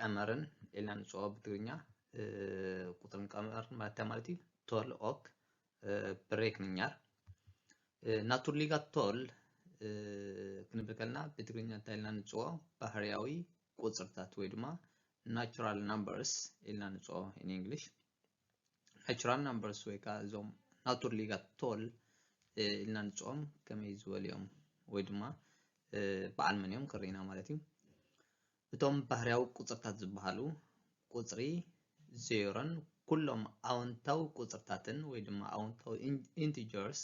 ቀመርን ኢልና ንፅውዖ ብትግርኛ። ቁፅርን ቀመርን ማለት ማለት እዩ። ቶል ኦክ ብሬክንኛር። ናቱርሊጋ ቶል ክንብል ከለና ብትግርኛ እንታይ ኢልና ንፅውዖ? ባህርያዊ ቁፅርታት ወይ ድማ ናቹራል ናምበርስ ኢልና ንፅውዖ in English። ናቹራል ናምበርስ ወይ ከዓ እዞም ናቱርሊጋ ቶል ኢልና ንፅውዖም ከመይ ዝበሉ እዮም ወይ ድማ በዓል መን እዮም ክርኢና ማለት እዩ። እቶም ባህርያዊ ቁፅርታት ዝበሃሉ ቁፅሪ ዜሮን ኩሎም ኣወንታዊ ቁፅርታትን ወይ ድማ ኣወንታዊ ኢንቲጀርስ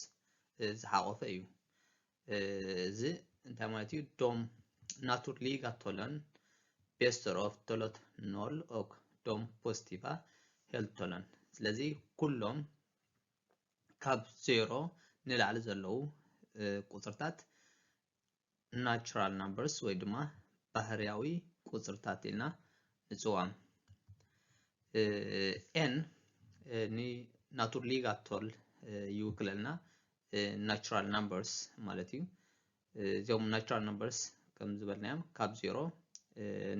ዝሓቆፈ እዩ። እዚ እንታይ ማለት እዩ? ዶም ናቱርሊጋ ቶለን ቤስተር ኦፍ ቶሎት ኖል ኦክ ዶም ፖዚቲቫ ሄልቶለን። ስለዚ ኩሎም ካብ ዜሮ ንላዕሊ ዘለዉ ቁፅርታት ናቹራል ናምበርስ ወይ ድማ ባህርያዊ ቁፅርታት ኢልና ንፅውዖም። ኤን ንናቱርሊጋ ቶል ይውክለልና፣ ናቹራል ናምበርስ ማለት እዩ። እዚኦም ናቹራል ናምበርስ ከም ዝበልናዮም ካብ ዜሮ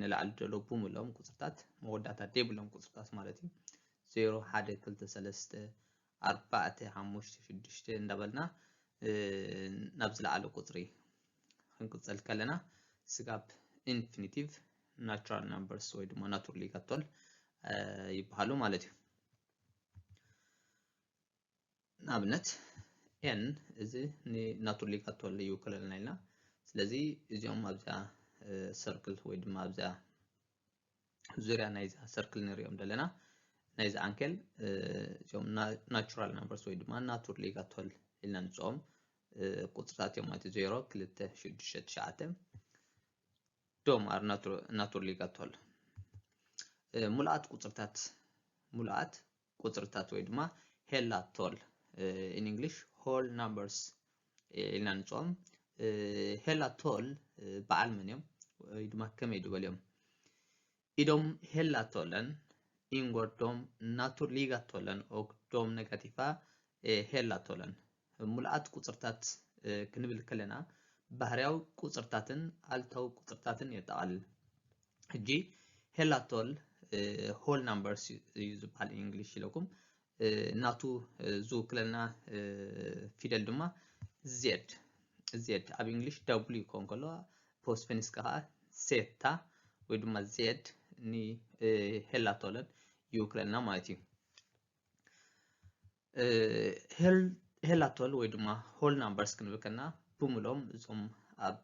ንላዕሊ ዘሎ ብምሎም ቁፅርታት፣ መወዳእታ ዘይብሎም ቁፅርታት ማለት እዩ። ዜሮ፣ ሓደ፣ ክልተ፣ ሰለስተ፣ ኣርባዕተ፣ ሓሙሽተ፣ ሽዱሽተ እንዳበልና ናብ ዝለዓለ ቁፅሪ ክንቅፅል ከለና ስጋብ ኢንፊኒቲቭ ናቹራል ናምበርስ ወይ ድማ ናቱርሊጋ ቶል ይበሃሉ ማለት እዩ። ንኣብነት ኤን እዚ ንናቱርሊጋ ቶል ይውክለልና ኢልና። ስለዚ እዚኦም ኣብዛ ሰርክል ወይ ድማ ኣብዛ ዙርያ ናይዛ ሰርክል ንሪኦም ዘለና ናይዚ ዓንኬል እዚኦም ናቹራል ናምበርስ ወይ ድማ ናቱርሊጋ ቶል ኢልና ንፅውዖም ቁፅርታት እዮም ማለት እዩ። ዜሮ፣ ክልተ፣ ሽዱሽተ፣ ትሽዓተ። ዶም ኣር ናቱርሊጋ ቶል። ሙሉኣት ቁፅርታት፣ ሙሉኣት ቁፅርታት ወይ ድማ ሄላ ቶል in English whole numbers ኢልና ንፅውዖም። ሄላ ቶል በዓል መን እዮም ወይ ድማ ከመይ ዝበሉ እዮም? ኢዶም ሄላ ቶለን ኢንጎር ዶም ናቱርሊጋ ቶለን ኦክ ዶም ነጋቲፋ ሄላ ቶለን። ሙሉኣት ቁፅርታት ክንብል ከለና ባህርያዊ ቁፅርታትን ኣሉታዊ ቁፅርታትን የጠቓልል። ሕጂ ሄላ ቶል ሆል ናምበርስ እዩ ዝበሃል ኢንግሊሽ ኢለኩም። ናቱ ዝውክለልና ፊደል ድማ ዜድ። ዜድ ኣብ ኢንግሊሽ ደብሊው ክኾን ከሎ ፖስት ፌኒስካ ከዓ ሴታ ወይ ድማ ዜድ ንሄላ ቶለን ይውክለልና ማለት እዩ። ሄላ ቶል ወይ ድማ ሆል ናምበርስ ክንብል ከለና ብምሎም እዞም ኣብ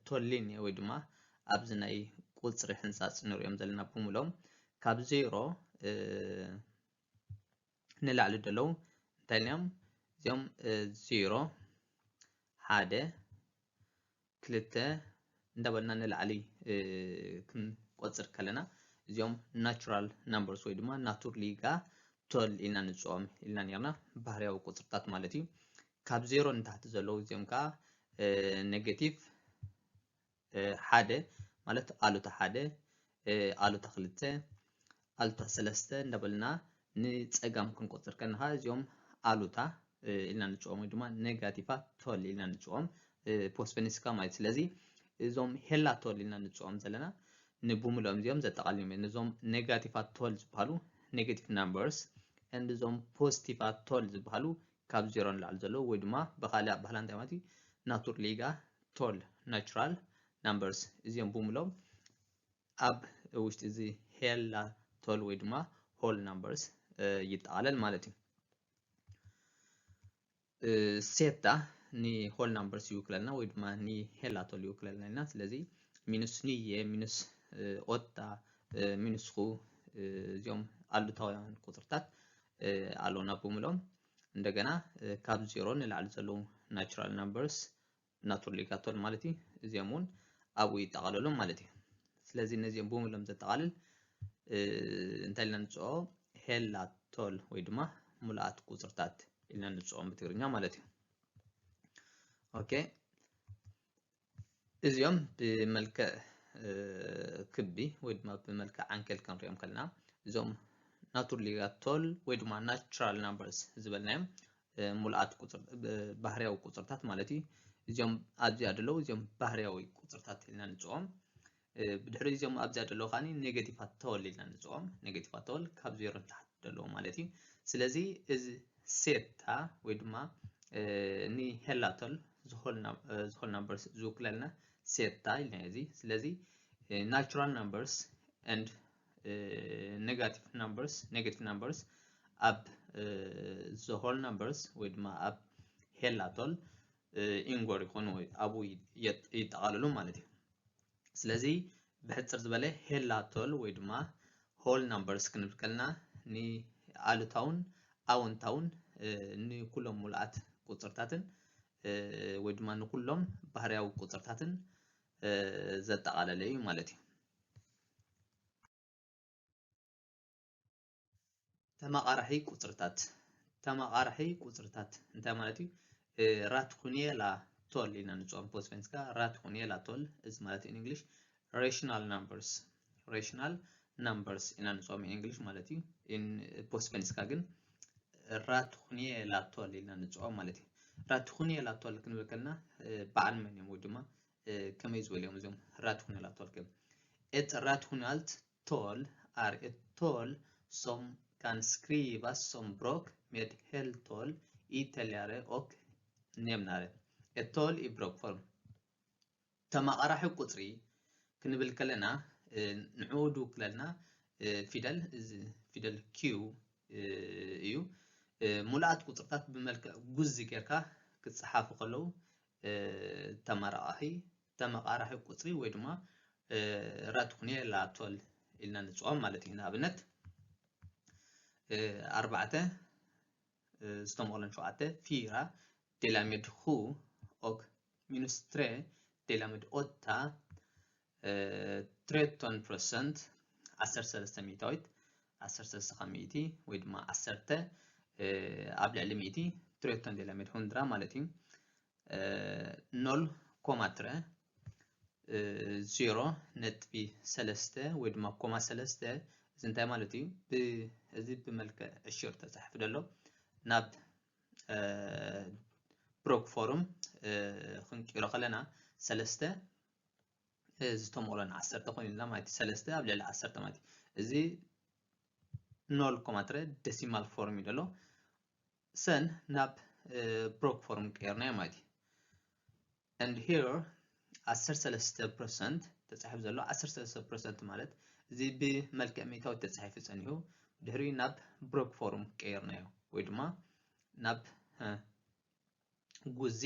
ቶል ሊንየ ወይ ድማ ኣብዚ ናይ ቁፅሪ ሕንፃፅ ንሪኦም ዘለና ብምሎም ካብ ዜሮ ንላዕሊ ዘለዉ እንታይ ኢልናዮም? እዚኦም ዜሮ፣ ሓደ፣ ክልተ እንዳበልና ንላዕሊ ክንቆፅር ከለና እዚኦም ናቹራል ናምበርስ ወይ ድማ ናቱርሊጋ ቶል ኢልና ንፅውዖም ኢልና ነርና፣ ባህርያዊ ቁፅርታት ማለት እዩ። ካብ ዜሮ ንታሕቲ ዘለዉ እዚኦም ከዓ ኔጌቲቭ ሓደ ማለት ኣሉታ ሓደ፣ ኣሉታ ክልተ፣ ኣሉታ ሰለስተ እንዳበልና ንፀጋም ክንቆፅር ከለና እዚኦም ኣሉታ ኢልና ንፅውዖም ወይ ድማ ኔጋቲቫ ቶል ኢልና ንፅውዖም ፖስት ፌኒስካ ማለት። ስለዚ እዞም ሄላ ቶል ኢልና ንፅውዖም ዘለና ንብምልኦም እዚኦም ዘጠቓልሉ እዮም። ነዞም ኔጋቲቫ ቶል ዝበሃሉ ኔጌቲቭ ናምበርስ and እዞም ፖዚቲቫ ቶል ዝበሃሉ ካብ ዜሮ ንላዕሊ ዘለዉ ወይ ድማ ብካሊእ ኣባህላ እንታይ ማለት እዩ? ናቱርሊጋ ቶል ናቹራል ናምበርስ እዚኦም ብምልኦም ኣብ ውሽጢ እዚ ሄላ ቶል ወይ ድማ ሆል ናምበርስ ይጠቓለል ማለት እዩ። ሴታ ንሆል ናምበርስ ይውክለልና ወይ ድማ ንሄላ ቶል ይውክለልና ኢልና። ስለዚ ሚኑስ ንየ፣ ሚኑስ ኦታ፣ ሚኑስ ኹ እዚኦም ኣሉታውያን ቁፅርታት ኣለውና ብምሎም። እንደገና ካብ ዜሮ ንላዕሊ ዘለዉ ናቹራል ናምበርስ ናቱርሊጋ ቶል ማለት እዩ። እዚኦም እውን ኣብኡ ይጠቓለሉ ማለት እዩ። ስለዚ ነዚኦም ብምሎም ዘጠቓልል እንታይ ኢልና ንፅኦ? ሄላ ቶል ወይ ድማ ሙሉኣት ቁፅርታት ኢልና ንፅኦም ብትግርኛ ማለት እዩ። ኦኬ፣ እዚኦም ብመልክዕ ክቢ ወይ ድማ ብመልክዕ ዓንኬል ክንሪኦም ከለና እዞም ናቱርሊጋ ቶል ወይ ድማ ናቹራል ናምበርስ ዝበልናዮም ሙሉኣት ቁፅር ባህርያዊ ቁፅርታት ማለት እዩ። እዚኦም ኣብዚኣ ዘለዉ እዚኦም ባህርያዊ ቁፅርታት ኢልና ንፅኦም። ብድሕሪ እዚኦም ኣብዚኣ ዘለዉ ከዓ negative ኣተወል ኢልና ንፅኦም። Negative ኣተወል ካብ ዜሮ ንታሕቲ ዘለዉ ማለት እዩ። ስለዚ እዚ ሴታ ወይ ድማ ንሄላቶል ዝሆል ናምበርስ ዝውክለልና ሴታ ኢልና እዚ። ስለዚ natural numbers and negative numbers negative numbers ኣብ the whole numbers ወይ ድማ ኣብ ሄላቶል ኢንጎር ይኾኑ ወይ ኣብኡ ይጠቓለሉ ማለት እዩ። ስለዚ ብሕፅር ዝበለ ሄላቶል ወይ ድማ whole numbers ክንብል ከለና ንኣሉታውን ኣወንታውን ንኩሎም ሙሉኣት ቁፅርታትን ወይ ድማ ንኩሎም ባህርያዊ ቁፅርታትን ዘጠቓለለ እዩ ማለት እዩ። ተመቓራሒ ቁፅርታት። ተመቓራሒ ቁፅርታት እንታይ ማለት እዩ? Rationella tal ኢልና ንፅኦም ፖስፈንስካ። Rationella tal እዚ ማለት in English rational numbers፣ rational numbers ኢና ንፅኦም in English ማለት እዩ። ፖስፈንስካ ግን rationella tal ኢልና ንፅኦም ማለት እዩ። Rationella tal ክንብል ከለና በዓል መን እዮም ወይ ድማ ከመይ ዝበሉ እዮም እዚኦም rationella tal? Ett rationellt tal är ett tal som kan skrivas som block med heltal, ytterligare och nämnare. Ett tal i blockform. ተመቓራሒ ቁፅሪ ክንብል ከለና ንዕኡ ዝውክለልና ፊደል እዚ ፊደል ኪው እዩ። ሙሉኣት ቁፅርታት ብመልክዕ ጉዚ ጌርካ ክፀሓፉ ከለዉ ተመራቓሒ ተመቓራሒ ቁፅሪ ወይ ድማ rationella tal ኢልና ንፅኦም ማለት እዩ። ንኣብነት ኣርባዕተ ዝተመቕለን ሸውዓተ፣ fyra delat med sju och minus tre delat med åtta tretton procent፣ ዓሰርተ ሰለስተ ሚእታዊት፣ ዓሰርተ ሰለስተ ካብ ሚእቲ ወይ ድማ ዓሰርተ ኣብ ልዕሊ ሚእቲ፣ tretton delat med hundra ማለት እዩ። ኖል ኮማ ትረ ዜሮ ነጥቢ ሰለስተ ወይ ድማ ኮማ ሰለስተ፣ እዚ እንታይ ማለት እዩ? እዚ ብመልክዕ ዕሽር ተፃሒፉ ዘሎ ናብ ብሎክ ፎርም ክንቅይሮ ከለና ሰለስተ ዝተመቕሎ ዓሰርተ ኮይኑልና ማለት እዩ። ሰለስተ ኣብ ልዕሊ ዓሰርተ ማለት እዩ። እዚ ኖል ኮማ ትረ decimal form እዩ ዘሎ። ሰን ናብ ብሎክ ፎርም ቀይርናዮ ማለት እዩ። And here ዓሰርተ ሰለስተ ፐርሰንት ተፃሒፉ ዘሎ። ዓሰርተ ሰለስተ ፐርሰንት ማለት እዚ ብመልክዕ ሚእታዊ ተፃሒፉ ፀኒሑ ድሕሪኡ ናብ ብሎክ ፎርም ቀይርናዮ ወይ ድማ ናብ ጉዚ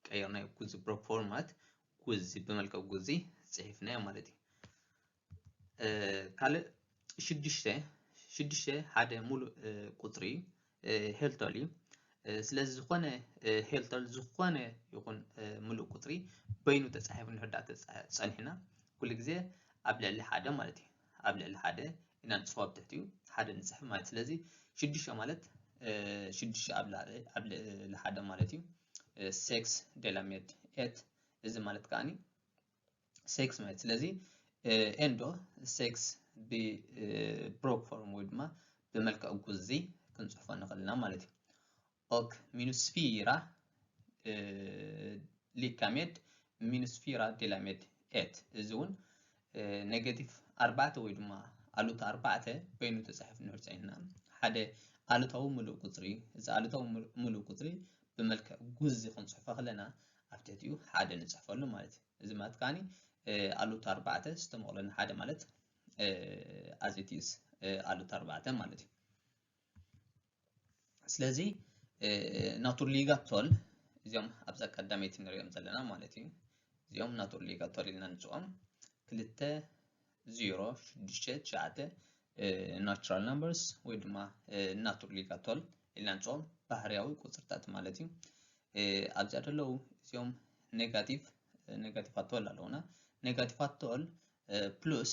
ቀይርናዮ። ጉዚ ብሎክ ፎርም ማለት ጉዚ ብመልክዕ ጉዚ ፅሒፍናዮ ማለት እዩ። ካልእ ሽዱሽተ ሽዱሽተ ሓደ ሙሉእ ቁፅሪ እዩ። ሄልቶል እዩ። ስለዚ ዝኾነ ሄልቶል ዝኾነ ይኹን ሙሉእ ቁፅሪ በይኑ ተፃሒፉ እንድሕር ዳኣ ፀኒሕና ኩሉ ግዜ ኣብ ልዕሊ ሓደ ማለት እዩ። ኣብ ልዕሊ ሓደ ኢና ንፅሕፎ ኣብ ትሕቲኡ ሓደ ንፅሕፍ ማለት። ስለዚ ሽዱሽተ ማለት ሽዱሽተ ኣብ ልዕሊ ሓደ ማለት እዩ። ሴክስ ዴላሜድ ኤት እዚ ማለት ከዓኒ ሴክስ ማለት ስለዚ ኤንዶ ሴክስ ብብሎክ ፎርም ወይ ድማ ብመልክዕ ጉዚ ክንፅሕፎ ንኽእል ኢና ማለት እዩ። ኦክ ሚኑስ ፊራ ሊካሜድ ሚኑስ ፊራ ዴላሜድ ኤት እዚ እውን ኔጌቲቭ ኣርባዕተ ወይ ድማ ኣሉታ ኣርባዕተ በይኑ ተፃሒፉ ንሕር ፀኒሕና ሓደ ኣሉታዊ ሙሉእ ቁፅሪ እዚ ኣሉታዊ ሙሉእ ቁፅሪ ብመልክዕ ጉዚ ክንፅሕፎ ከለና ኣብ ትሕቲኡ ሓደ ንፅሕፈሉ ማለት እዩ። እዚ ማለት ከዓኒ ኣሉታ ኣርባዕተ ዝተመቕለኒ ሓደ ማለት ኣዚቲስ ኣሉታ ኣርባዕተ ማለት እዩ። ስለዚ ናቱርሊጋ ቶል እዚኦም ኣብዛ ቀዳመይቲ ንሪኦም ዘለና ማለት እዩ። እዚኦም ናቱርሊጋ ቶል ኢልና ንፅኦም ክልተ ዜሮ ሽዱሽተ ትሽዓተ ናቹራል ናምበርስ ወይ ድማ ናቱርሊጋ ቶል ኢልና ንፅኦም ባህርያዊ ቁፅርታት ማለት እዩ። ኣብዚኣ ዘለዉ እዚኦም ኔጋቲቭ ኔጋቲቭ ኣቶል ኣለውና። ኔጋቲቭ ኣቶል ፕሉስ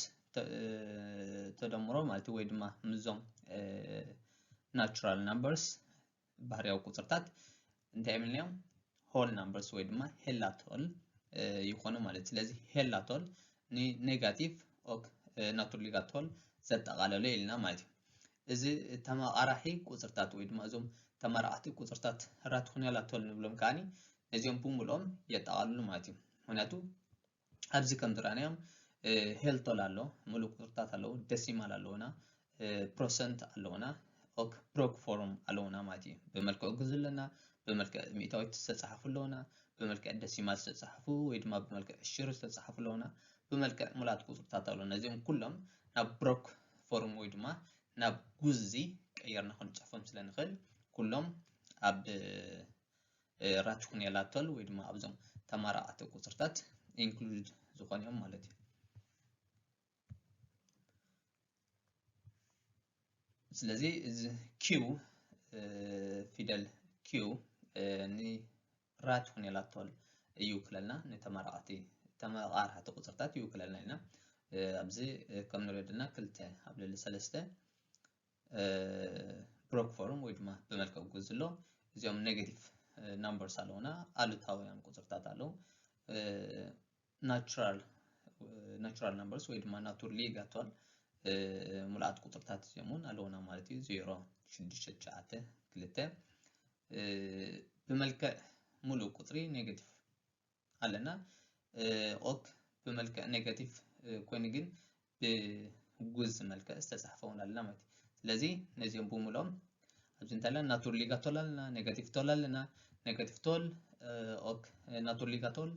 ተደምሮ ማለት ወይ ድማ ምዞም ናቹራል ናምበርስ ባህርያዊ ቁፅርታት እንታይ የብልናዮም ሆል ናምበርስ ወይ ድማ ሄላቶል ይኾኑ ማለት። ስለዚ ሄላቶል ንኔጋቲቭ ኦክ ናቱርሊጋ ቶል ዘጠቓለለ ኢልና ማለት እዩ። እዚ ተመቓራሒ ቁፅርታት ወይ ድማ እዞም ተመራቕቲ ቁፅርታት ራትኩኔላ ቶል ንብሎም ከዓኒ ነዚኦም ብምልኦም የጠቓልሉ ማለት እዩ። ምክንያቱ ኣብዚ ከም ዝረኣናዮም ሄል ቶል ኣሎ፣ ሙሉእ ቁፅርታት ኣለዉ፣ ደሲማል ኣለዉና፣ ፐርሰንት ኣለዉና፣ ኦክ ብሮክ ፎርም ኣለዉና ማለት እዩ። ብመልክዕ ጉዝ ኣለና፣ ብመልክዕ ሚእታዊት ዝተፃሓፉ ኣለዉና፣ ብመልክዕ ደሲማል ዝተፃሓፉ ወይ ድማ ብመልክዕ ዕሽር ዝተፃሓፉ ኣለዉና፣ ብመልክዕ ሙላት ቁፅርታት ኣለዉ። ነዚኦም ኩሎም ናብ ብሮክ ፎርም ወይ ድማ ናብ ጉዚ ቀየርና ክንፅሕፎም ስለ ንኽእል ኩሎም ኣብ ራቲኩኔላ ቶል ወይ ድማ ኣብዞም ተማራቐቲ ቁፅርታት ኢንክሉድ ዝኾኑ እዮም ማለት እዩ። ስለዚ እዚ ኪው ፊደል ኪው ንራቲኩኔላ ቶል ይውክለልና፣ ንተማራቐቲ ተመቓርሕቲ ቁፅርታት ይውክለልና ኢልና። ኣብዚ ከም ንሪኦ ዘለና ክልተ ኣብ ልዕሊ ሰለስተ ብሮክ ፎርም ወይ ድማ ብመልክዕ ጉዝ ኣሎ። እዚኦም ኔጌቲቭ ናምበርስ ኣለውና፣ ኣሉታውያን ቁፅርታት ኣለዉ። ናቹራል ናቹራል ናምበርስ ወይ ድማ ናቱር ሊጋ ቶል ሙሉኣት ቁፅርታት እዚኦም እውን ኣለውና ማለት እዩ። ዜሮ፣ ሽዱሽተ፣ ትሽዓተ፣ ክልተ። ብመልክዕ ሙሉእ ቁፅሪ ኔጌቲቭ ኣለና። ኦክ ብመልክዕ ኔጋቲቭ ኮይኑ ግን ብጉዝ መልክዕ ዝተፃሕፈ እውን ኣለና ማለት እዩ። ስለዚ ነዚኦም ብምልኦም ኣብዚ እንታይ ኣለና? ናቱር ሊጋ ቶል ኣለና፣ ኔጋቲቭ ቶል ኣለና። ኔጋቲቭ ቶል ኦክ ናቱር ሊጋ ቶል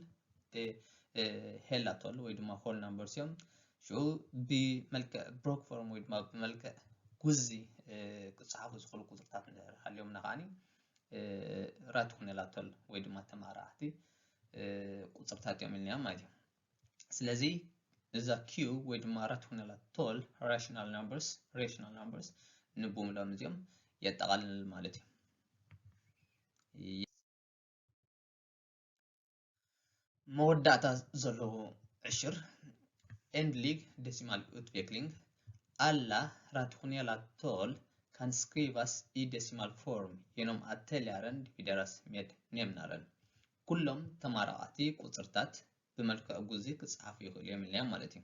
ሄላ ቶል ወይ ድማ ሆል ናምበርስ እዮም። ሽዑ ብመልክዕ ብሮክ ፎርም ወይ ድማ ብመልክዕ ጉዚ ክፀሓፉ ዝኽእሉ ቁፅርታት እንድሕር ሃልዮምና ከዓኒ ራቲኩኔላ ቶል ወይ ድማ ተመራሕቲ ቁፅርታት እዮም ኢልና ማለት እዩ። ስለዚ እዛ ኪው ወይ ድማ ራቲኩኔላ ቶል ራሽናል ናምበርስ ሬሽናል ናምበርስ ንብምሎም እዚኦም የጠቓልል ማለት እዩ። መወዳእታ ዘለዎ ዕሽር endelig decimal utveckling, alla rationella tal kan skrivas i decimal form genom att tellaren divideras med nämnaren. ኩሎም ተማራቐቲ ቁፅርታት ብመልክዕ ጉዚ ክፀሓፉ ይኽእሉ እዮም ኢልና ማለት እዩ።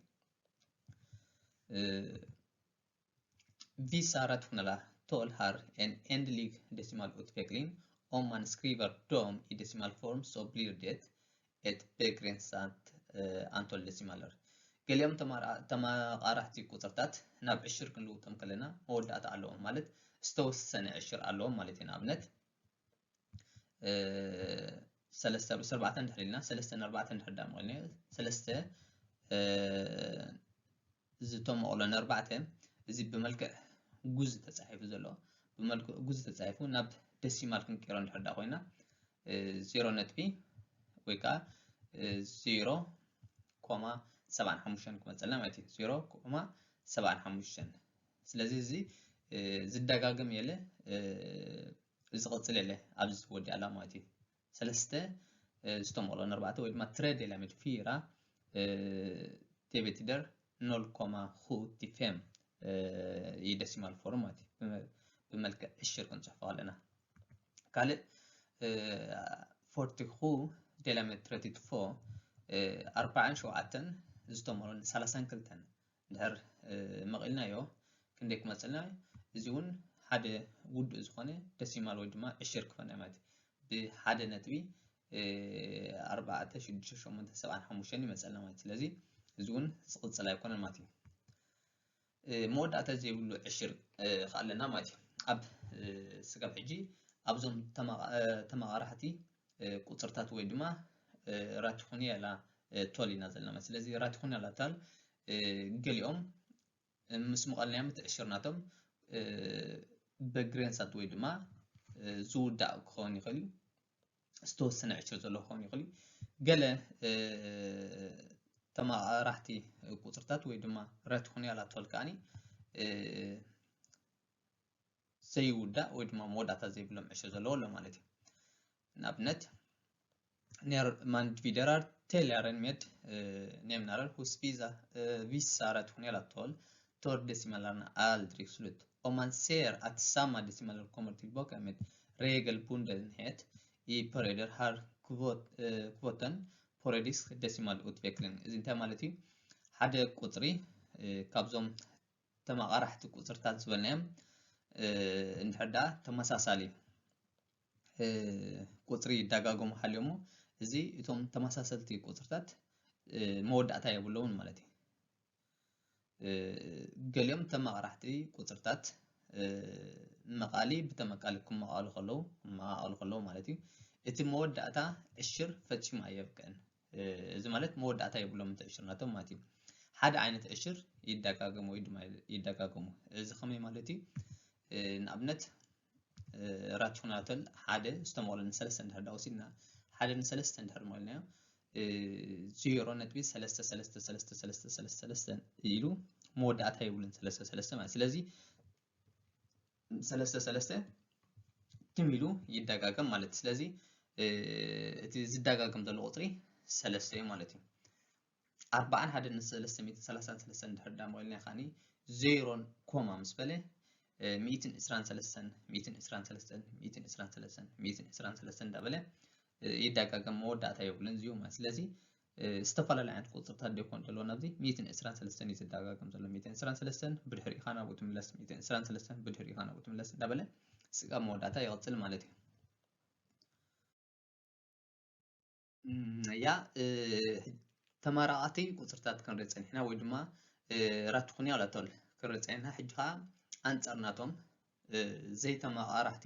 Vissa rationella tal har en endelig decimal utveckling. Om man skriver dem i decimal form så blir det ett begränsat antal decimaler. ገሊኦም ተማራ- ተመቓራሕቲ ቁፅርታት ናብ ዕሽር ክንልውጦም ከለና መወዳእታ ኣለዎም፣ ማለት ዝተወሰነ ዕሽር ኣለዎም ማለት እዩ። ንኣብነት ሰለስተ ርእሲ ኣርባዕተ እንድሕር ኢልና፣ ሰለስተ ንኣርባዕተ እንድሕር ዳሞ ኢልና፣ ሰለስተ ዝተመቕሎ ንኣርባዕተ፣ እዚ ብመልክዕ ጉዝ ተፃሒፉ ዘሎ፣ ብመልክዕ ጉዝ ተፃሒፉ ናብ ደሲማል ክንቀይሮ እንድሕር ዳ ኮይና ዜሮ ነጥቢ ወይ ከዓ ዜሮ ኮማ ሰብዓን ሓሙሽተን ክመፀልና ማለት እዩ። ዜሮ ኮማ ሰብዓን ሓሙሽተን። ስለዚ እዚ ዝደጋገም የለ፣ ዝቕፅል የለ፣ ኣብዚ ወዲኣ ኣላ ማለት እዩ። ሰለስተ ዝተመቕሎ ንኣርባዕተ ወይ ድማ ትረ ዴላ ሜድ ፊራ ዴቤቲደር ኖል ኮማ ኹቲ ፌም ይ ደሲማል ፎርም ማለት እዩ። ብመልክዕ ዕሽር ክንፅሕፎ ኣለና። ካልእ ፎርቲ ኹ ዴላ ሜድ ትረቲት ፎ ኣርባዓን ሸውዓተን ዝተመቕሎ ሰላሳን ክልተን እንድሕር መቒልናዮ ክንደይ ክመፅልና? እዚ እውን ሓደ ውዱእ ዝኾነ ደሲማል ወይ ድማ ዕሽር ክኾን ማለት እዩ። ብሓደ ነጥቢ ኣርባዕተ ሽዱሽተ ሸሞንተ ሰብዓን ሓሙሽተን ይመፀልና ማለት እዩ። ስለዚ እዚ እውን ዝቕፅል ኣይኮነን ማለት እዩ። መወዳእታ ዘይብሉ ዕሽር ከኣለና ማለት እዩ። ኣብ ስጋብ ሕጂ ኣብዞም ተመቓራሕቲ ቁፅርታት ወይ ድማ ራቲኩኔላ ቶል ኢና ዘለና ማለት። ስለዚ ራቲኩኔላ ቶል ገሊኦም ምስ ምቐልናዮም እቲ ዕሽር ናቶም በግሬንሳት ወይ ድማ ዝውዳእ ክኸውን ይኽእል እዩ። ዝተወሰነ ዕሽር ዘሎ ክኸውን ይኽእል እዩ። ገለ ተመቓራሕቲ ቁፅርታት ወይ ድማ ራቲኩኔላ ቶል ከዓኒ ዘይውዳእ ወይ ድማ መወዳእታ ዘይብሎም ዕሽር ዘለዎ ኣሎ ማለት እዩ። ንኣብነት När man dividerar tellaren med nämnaren hos vissa, vissa rationella tal tar decimalerna aldrig slut. Om man ser att samma decimaler kommer tillbaka med regelbundenhet i perioder har kvot, kvoten periodisk decimal utveckling. እዚ እንታይ ማለት እዩ? ሓደ ቁፅሪ ካብዞም ተመቓራሕቲ ቁፅርታት ዝበልናዮም እንድሕር ደኣ ተመሳሳሊ ቁፅሪ ይደጋገሙ ሃልዮሞ፣ እዚ እቶም ተመሳሰልቲ ቁፅርታት መወዳእታ የብለውን ማለት እዩ። ገሊኦም ተመቓራሕቲ ቁፅርታት መቓሊ ብተመቃሊ ክመቓሉ ከለዉ ክመቓቐሉ ከለዉ ማለት እዩ። እቲ መወዳእታ ዕሽር ፈፂሙ ኣየብቅዕን። እዚ ማለት መወዳእታ የብሎም እቲ ዕሽር ናቶም ማለት እዩ። ሓደ ዓይነት ዕሽር ይደጋገሙ ወይ ድማ ይደጋገሙ። እዚ ከመይ ማለት እዩ? ንኣብነት ራቲኩናተል ሓደ ዝተመቕለ ንሰለስተ እንድሕር ዳ ወሲድና ሓደ ንሰለስተ እንድሕር መቕልናዮ ዜሮ ነጥቢ ሰለስተ ሰለስተ ሰለስተ ሰለስተ ሰለስተ ሰለስተ ኢሉ መወዳእታ የብሉን ሰለስተ ሰለስተ ማለት ስለዚ ሰለስተ ሰለስተ ትም ኢሉ ይደጋገም ማለት ስለዚ እቲ ዝደጋገም ዘሎ ቁፅሪ ሰለስተ እዩ ማለት እዩ። ኣርባዓን ሓደን ንሰለስተ ሚእትን ሰላሳን ሰለስተን እንድሕር ዳ መቐልና ከዓኒ ዜሮን ኮማ ምስ በለ ሚእትን ዕስራን ሰለስተን ሚእትን ዕስራን ሰለስተን ሚእትን ዕስራን ሰለስተን ሚእትን ዕስራን ሰለስተን እንዳበለ ይደጋገም መወዳእታ የብሉን እዚኡ ማለት ስለዚ ዝተፈላለዩ ዓይነት ቁፅርታት ዶ ይኮን ዘለዎ ናብዚ ሚእትን ዕስራን ሰለስተን እዩ ዝደጋገም ዘሎ ሚእትን ዕስራን ሰለስተን ብድሕሪኻ ናብኡ ትምለስ ሚእትን ዕስራን ሰለስተን ብድሕሪኻ ናብኡ ትምለስ እንዳበለ ስጋብ መወዳእታ ይቕፅል ማለት እዩ። እያ ተመራቐቲ ቁፅርታት ክንርኢ ፀኒሕና ወይ ድማ ራትኩንያ ላቶል ክንርኢ ፀኒሕና ሕጂ ከዓ ኣንፃር ናቶም ዘይተመቓራሕቲ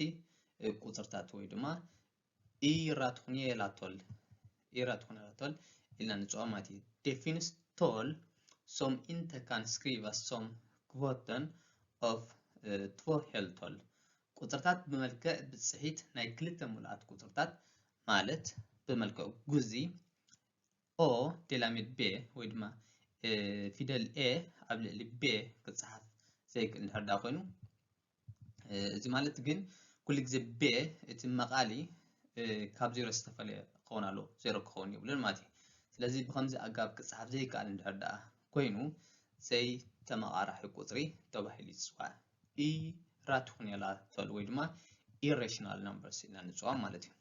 ቁፅርታት ወይ ድማ ኢራትኩንያ ላቶል ኢራትኩንያ ላቶል ኢልና ንፅዋ ማለት እዩ። Det finns tal som inte kan skrivas som kvoten av två heltal. ቁፅርታት ብመልክዕ ብፅሒት ናይ ክልተ ሙሉኣት ቁፅርታት ማለት ብመልክዕ ጉዚ ኦ ዴላሚድ ቤ ወይ ድማ ፊደል ኤ ኣብ ልዕሊ ቤ ክፀሓፍ ዘይክእል እንድሕር ዳ ኮይኑ እዚ ማለት ግን ኩሉ ግዜ ቤ እቲ መቓሊ ካብ ዜሮ ዝተፈለየ ክኸውን ኣለዎ ዜሮ ክኸውን የብሉን ማለት እዩ። ስለዚ ብከምዚ ኣገባብ ክፀሓፍ ዘይከኣል እንድሕር ደኣ ኮይኑ ዘይተመቓራሒ ቁፅሪ ተባሂሉ ይፅዋዕ። ኢራትኩንያላ ቶል ወይ ድማ ኢሬሽናል ናምበርስ ኢልና ንፅዋዕ ማለት እዩ።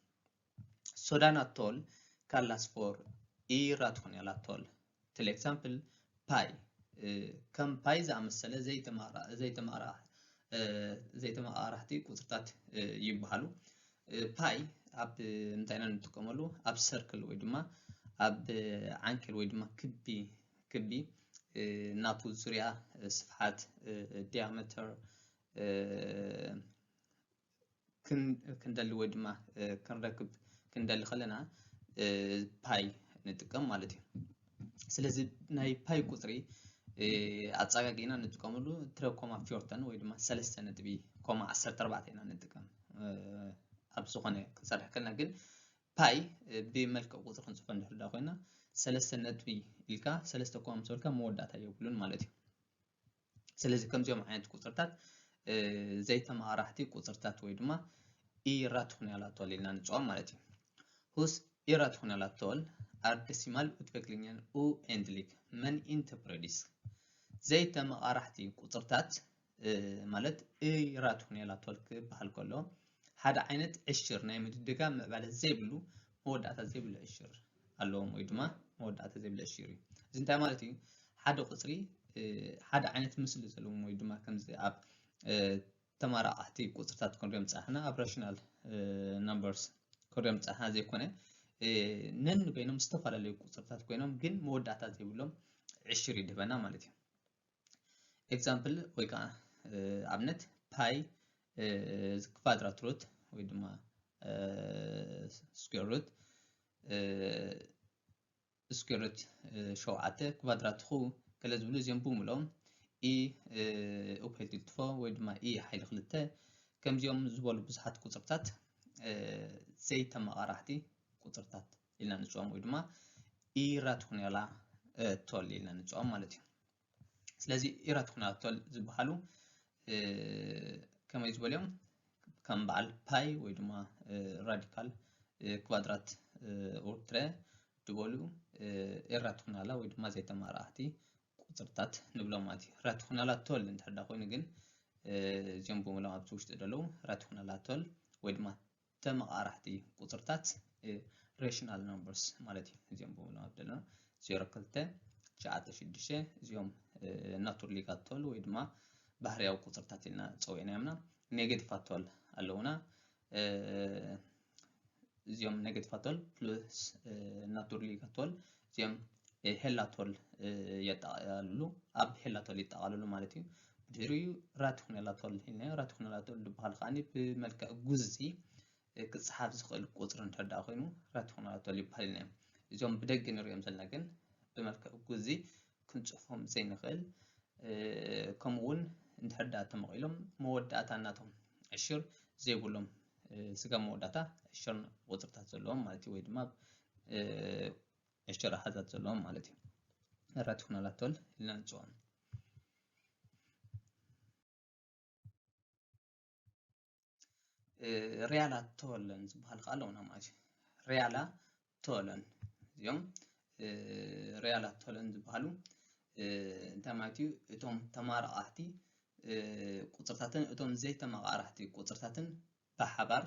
Sådana tal kallas för irrationella tal. Till exempel ፓይ ከም ፓይ ዝኣመሰለ ዘይተመቓራሕቲ ቁፅርታት ይበሃሉ። ፓይ ኣብ እንታይ ኢና ንጥቀመሉ? ኣብ ሰርክል ወይ ድማ ኣብ ዓንኬል ወይ ድማ ክቢ ክቢ ናቱ ዙርያ ስፍሓት ዲያሜተር ክንደሊ ወይ ድማ ክንረክብ ክንደሊ ከለና ፓይ ንጥቀም ማለት እዩ። ስለዚ ናይ ፓይ ቁፅሪ ኣፀጋጊና ንጥቀመሉ ትረ ኮማ ፊዮርተን ወይ ድማ ሰለስተ ነጥቢ ኮማ ዓሰርተ ኣርባዕተ ኢና ንጥቀም ኣብ ዝኾነ ክንሰርሕ ከለና ግን ፓይ ብመልክዕ ቁፅሪ ክንፅፎ እንድሕር ዳ ኮይና ሰለስተ ነጥቢ ኢልካ ሰለስተ ኮማ ምስ በልካ መወዳእታ የብሉን ማለት እዩ። ስለዚ ከምዚኦም ዓይነት ቁፅርታት ዘይተመቓራሕቲ ቁፅርታት ወይ ድማ ኢራትኩንያላ ቶል ኢልና ንፅዋም ማለት እዩ። Hos irrationella tal är decimalutvecklingen oändlig men inte periodisk. ዘይተመቓራሕቲ ቁፅርታት ማለት ኢራትኩንያላ ቶል ክበሃል ከሎ ሓደ ዓይነት ዕሽር ናይ ምድድጋም ምዕባለ ዘይብሉ መወዳእታ ዘይብሉ ዕሽር ኣለዎም ወይ ድማ መወዳእታ ዘይብሉ ዕሽር እዩ። እዚ እንታይ ማለት እዩ? ሓደ ቁፅሪ ሓደ ዓይነት ምስሊ ዘለዎም ወይ ድማ ከምዚ ኣብ ተመራቐሕቲ ቁፅርታት ክንሪኦም ፀናሕና ኣብ ራሽናል ናምበርስ ክንሪኦም ፀናሕና ዘይኮነ ነንበይኖም ዝተፈላለዩ ቁፅርታት ኮይኖም ግን መወዳእታ ዘይብሎም ዕሽር ይድህበና ማለት እዩ። ኤግዛምፕል ወይ ከዓ ኣብነት ፓይ ክቫድራት ሩት ወይ ድማ ስኩዌር ሩት ስኩዌር ሩት ሸውዓተ ክቫድራት ኹ ገለ ዝብሉ እዚኦም ብምልኦም ኢ ኡፕሄልቲ ትፎ ወይ ድማ ኢ ሓይሊ ክልተ ከምዚኦም ዝበሉ ብዙሓት ቁፅርታት ዘይተመቓራሕቲ ቁፅርታት ኢልና ንፅኦም ወይ ድማ ኢራትኩንያላ ቶል ኢልና ንፅኦም ማለት እዩ። ስለዚ ኢራትኩንያላ ቶል ዝበሃሉ ከመይ ዝበሉ እዮም? ከም በዓል ፓይ ወይ ድማ ራዲካል ክቫድራት ሩት ትረ ዝበሉ ኢራትኩንያላ ወይ ድማ ዘይተመቓራሕቲ ቁፅርታት ንብሎም ማለት እዩ። ራትኩንያላ ቶል እንድሕር ዳ ኮይኑ ግን እዚኦም ብምሎም ኣብዚ ውሽጢ ዘለዉ ራትኩንያላ ቶል ወይ ድማ ተመቓራሕቲ ቁፅርታት ሬሽናል ናምበርስ ማለት እዩ። እዚኦም ብምሎም ኣብ ዘለና ዜሮ ክልተ ትሽዓተ ሽዱሽተ እዚኦም ናቱርሊጋ ቶል ወይ ድማ ባህርያዊ ቁፅርታት ኢልና ፀዊዕናዮምና። ኔጌቲቭ ኣቶል ኣለውና። እዚኦም ኔጌቲቭ ኣቶል ፕሉስ ናቱርሊጋ ቶል እዚኦም ሄላቶል የጠቓልሉ፣ ኣብ ሄላቶል ይጠቓልሉ ማለት እዩ። ድሕሪኡ ራቲኩኔላቶል ኢልናዮ። ራቲኩኔላቶል ዝበሃል ከዓኒ ብመልክዕ ጉዚ ክፀሓፍ ዝኽእል ቁፅሪ እንድሕር ደኣ ኮይኑ ራቲኩኔላቶል ይበሃል ኢልናዮ። እዚኦም ብደገ ንሪኦም ዘለና ግን ብመልክዕ ጉዚ ክንፅሕፎም ዘይንኽእል፣ ከምኡ እውን እንድሕር ደኣ ተመቒሎም መወዳእታ ናቶም ዕሽር ዘይብሎም፣ ስጋብ መወዳእታ ዕሽር ቁፅርታት ዘለዎም ማለት እዩ፣ ወይ ድማ ዕሽር ኣሃዛት ዘለዎም ማለት እዩ። ራቲኩኔላቶል ኢልና ንፅውዖም። ሪያላ ቶለን ዝበሃል ከዓ ኣለውና ማለት እዩ። ሪያላ ቶለን፣ እዚኦም ሪያላ ቶለን ዝበሃሉ እንታይ ማለት እዩ? እቶም ተመቓቓሕቲ ቁፅርታትን እቶም ዘይተመቓቓሕቲ ቁፅርታትን ብሓባር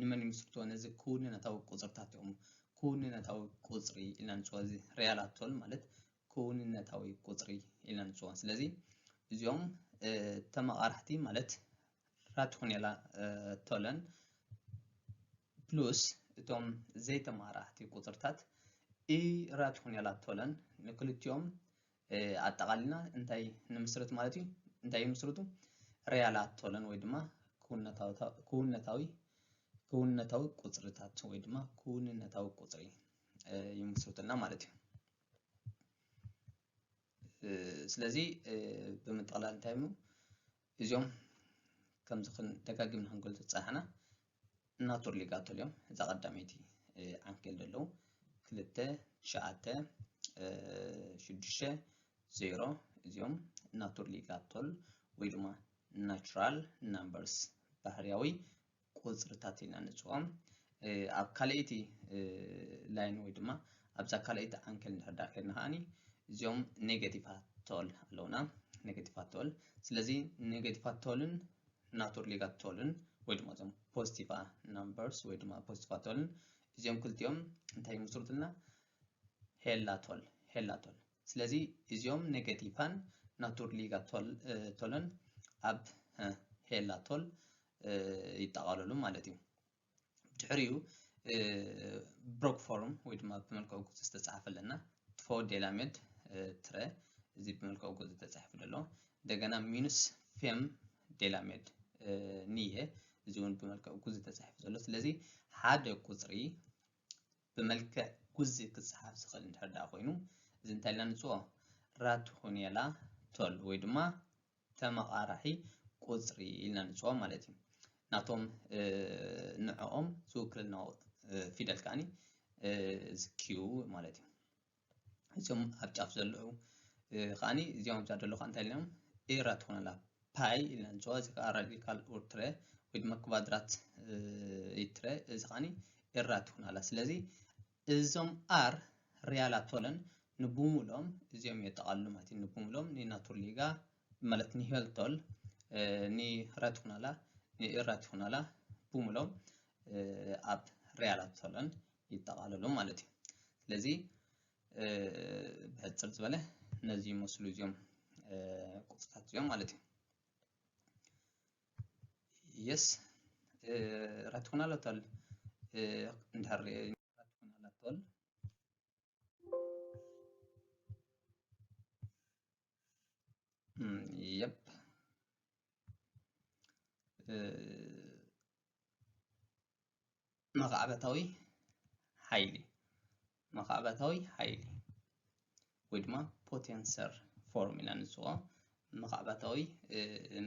ንመን ይምስርትዎ? ነዚ ክውንነታዊ ቁፅርታት እዮም። ክውንነታዊ ቁፅሪ ኢልና ንፅውዖ። እዚ ሪያላ ቶል ማለት ክውንነታዊ ቁፅሪ ኢልና ንፅውዖ። ስለዚ እዚኦም ተመቓራሕቲ ማለት ራቲኩኔላ ቶለን ፕሉስ እቶም ዘይተመቓራሕቲ ቁፅርታት ኢ ራቲኩኔላ ቶለን፣ ንክልቲኦም ኣጠቓሊልና እንታይ ንምስርት ማለት እዩ? እንታይ ይምስርቱ? ሪያላ ቶለን ወይ ድማ ክውንነታዊ ክውንነታዊ ቁፅርታት ወይ ድማ ክውንነታዊ ቁፅሪ ይምስርቱልና ማለት እዩ። ስለዚ ብምጥቕላል እንታይ እዩ? እዚኦም ከምዚ ደጋጊምና ክንገልፆ ዝፀናሕና ናቱርሊጋ ቶል እዮም። እዛ ቀዳመይቲ ዓንኬል ዘለዉ ክልተ፣ ትሽዓተ፣ ሽዱሽተ፣ ዜሮ፣ እዚኦም ናቱርሊጋ ቶል ወይ ድማ ናቹራል ናምበርስ፣ ባህርያዊ ቁፅርታት ኢልና ንፅውዖም። ኣብ ካልኣይቲ ላይን ወይ ድማ ኣብዛ ካልኣይቲ ዓንኬል እንድሕር ዳ ከድና ከዓኒ እዚኦም ኔጌቲቫት ቶል ኣለውና። ኔጌቲቫት ቶል። ስለዚ ኔጌቲቫት ቶልን ናቱርሊጋ ቶልን ወይ ድማ እዞም ፖዚቲቫ ናምበርስ ወይ ድማ ፖዚቲቫ ቶልን እዚኦም ክልቲኦም እንታይ ይምስርቱልና? ሄላ ቶል፣ ሄላ ቶል። ስለዚ እዚኦም ኔጌቲቫን ናቱርሊጋ ቶልን ኣብ ሄላ ቶል ይጠቓለሉ ማለት እዩ። ድሕሪኡ ብሮክ ፎርም ወይ ድማ ብመልክዑ ጉዚ ዝተፃሕፈ ኣለና። ትፎ ዴላሜድ ትረ፣ እዚ ብመልክዑ ጉዚ ተፃሒፉ ዘሎ። እንደገና ሚኑስ ፌም ዴላሜድ ንየ፣ እዚ እውን ብመልክዑ ጉዚ ተፃሒፉ ዘሎ። ስለዚ ሓደ ቁፅሪ ብመልክዕ ጉዚ ክፀሓፍ ዝኽእል እንድሕር ደኣ ኮይኑ፣ እዚ እንታይ ኢልና ንፅውዖ? ራቲኩኔላ ቶል ወይ ድማ ተመቓራሒ ቁፅሪ ኢልና ንፅውዖ ማለት እዩ። ናቶም ንዕኦም ዝውክልና ፊደል ከዓኒ እዚ ኪዩ ማለት እዩ። እዚኦም ኣብ ጫፍ ዘለዉ ከዓኒ እዚኦም ኣብዛ ዘለዉ ከዓ እንታይ ኢልና ኢራቲኩኔላ ፓይ ኢልና ንፅውዖ። እዚ ከዓ ራዲካል ሩት ትረ ወይ ድማ ክባድራት ትረ፣ እዚ ከዓኒ ኢራቲኩኔላ። ስለዚ እዞም ኣር ሪያላ ቶለን ንብሙሎም እዚኦም የጠቓልሉ ማለት እዩ። ንብሙሎም ንናቱርሊጋ ማለት ንሄልቶል፣ ንራቲኩናላ፣ ንኢራቲኩናላ ብሙሎም ኣብ ሪያላ ቶለን ይጠቓለሉ ማለት እዩ። ስለዚ ብሕፅር ዝበለ ነዚ ይመስሉ እዚኦም ቁፅርታት እዚኦም ማለት እዩ። የስ ራቲኩናላ ቶል እንድሕር ራቲኩናላ ቶል የፕ መኻዕበታዊ ሓይሊ መኻዕበታዊ ሓይሊ ወይ ድማ ፖቴንሰር ፎርም ኢና ንፅውዖ። መኻዕበታዊ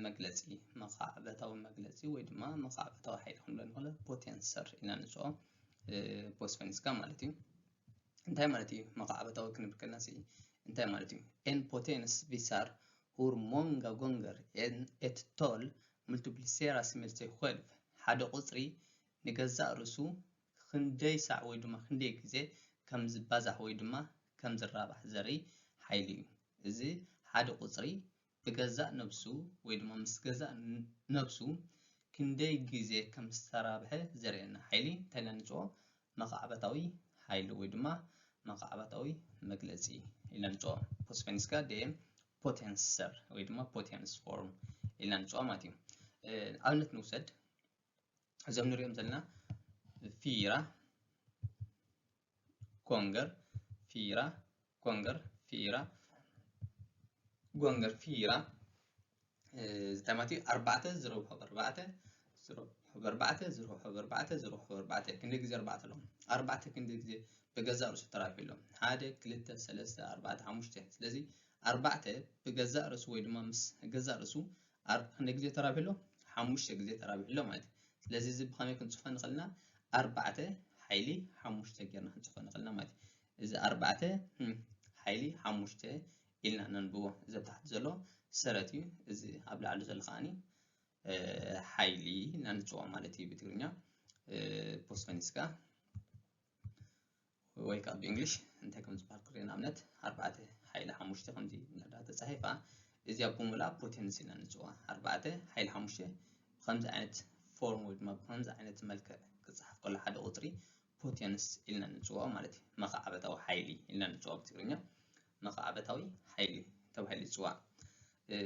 መግለፂ መኻዕበታዊ መግለፂ ወይ ድማ መኻዕበታዊ ሓይሊ ክንብሎ ንኽእል ፖቴንሰር ኢና ንፅውዖ። ፖስፈኒስካ ማለት እዩ። እንታይ ማለት እዩ መኻዕበታዊ ክንብል ከለና እንታይ ማለት እዩ? En potens visar hur många gånger en ett tal multipliceras med sig själv ሓደ ቁፅሪ ንገዛእ ርእሱ ክንደይ ሳዕ ወይ ድማ ክንደይ ግዜ ከም ዝባዛሕ ወይ ድማ ከም ዝራባሕ ዘርኢ ሓይሊ እዩ። እዚ ሓደ ቁፅሪ ብገዛእ ነብሱ ወይ ድማ ምስ ገዛእ ነብሱ ክንደይ ግዜ ከም ዝተራብሐ ዘርእየና ሓይሊ እንታይ ኢልና ንፅውዖ? መኻዕበታዊ ሓይሊ ወይ ድማ መኻዕበታዊ መግለፂ ኢልና ንፅውዖ። ፖስፈኒስካ ደየም ፖቴንሰር ወይ ድማ ፖቴንስ ፎርም ኢልና ንፅውዖ ማለት እዩ። ኣብነት ንውሰድ። እዞም ንሪኦም ዘለና ፊራ ጎንገር፣ ፊራ ጎንገር ፊራ ጎንገር ፊራ እንታይ ማለት እዩ? ኣርባዕተ ዝረብሖ ብኣርባዕተ ዝረብሖ ብኣርባዕተ ዝረብሖ ብኣርባዕተ ዝረብሖ ብኣርባዕተ ክንደይ ግዜ ኣርባዕተ ኣለዎ? ኣርባዕተ ክንደይ ግዜ ብገዛእ ርእሱ ተራብሑ ኣሎ? ሓደ፣ ክልተ፣ ሰለስተ፣ ኣርባዕተ፣ ሓሙሽተ። ስለዚ ኣርባዕተ ብገዛእ ርእሱ ወይ ድማ ምስ ገዛእ ርእሱ ኣር- ክንደይ ግዜ ተራብሑ ኣሎ? ሓሙሽተ ግዜ ተራብሑ ኣሎ ማለት እዩ። ስለዚ እዚ ብኸመይ ክንፅፎ ንኽእል ኢና? ኣርባዕተ ሓይሊ ሓሙሽተ ጌርና ክንፅፎ ንኽእል ኢና ማለት እዩ። እዚ ኣርባዕተ ሓይሊ ሓሙሽተ ኢልና ነንብቦ። እዚ ኣብ ታሕቲ ዘሎ ሰረት እዩ። እዚ ኣብ ላዕሊ ዘሎ ከዓኒ ሓይሊ ኢልና ንፅውዖ ማለት እዩ ብትግርኛ። ፖስት ፈኒስካ ወይ ከዓ ብእንግሊሽ እንታይ ከም ዝበሃል ክርኢ። ንኣብነት ኣርባዕተ ሓይሊ ሓሙሽተ ከምዚ እንዳተፃሒፋ እዚኣ ብምሉኣ ፖቴንስ ኢልና ንፅውዓ። ኣርባዕተ ሓይሊ ሓሙሽተ ብከምዚ ዓይነት ፎርም ወይ ድማ ብከምዚ ዓይነት መልክዕ ክፅሓፍ ከሎ ሓደ ቁፅሪ ፖቴንስ ኢልና ንፅውዖ ማለት እዩ። መኻዕበታዊ ሓይሊ ኢልና ንፅውዖ ብትግርኛ። መኻዕበታዊ ሓይሊ ተባሂሉ ይፅዋዕ።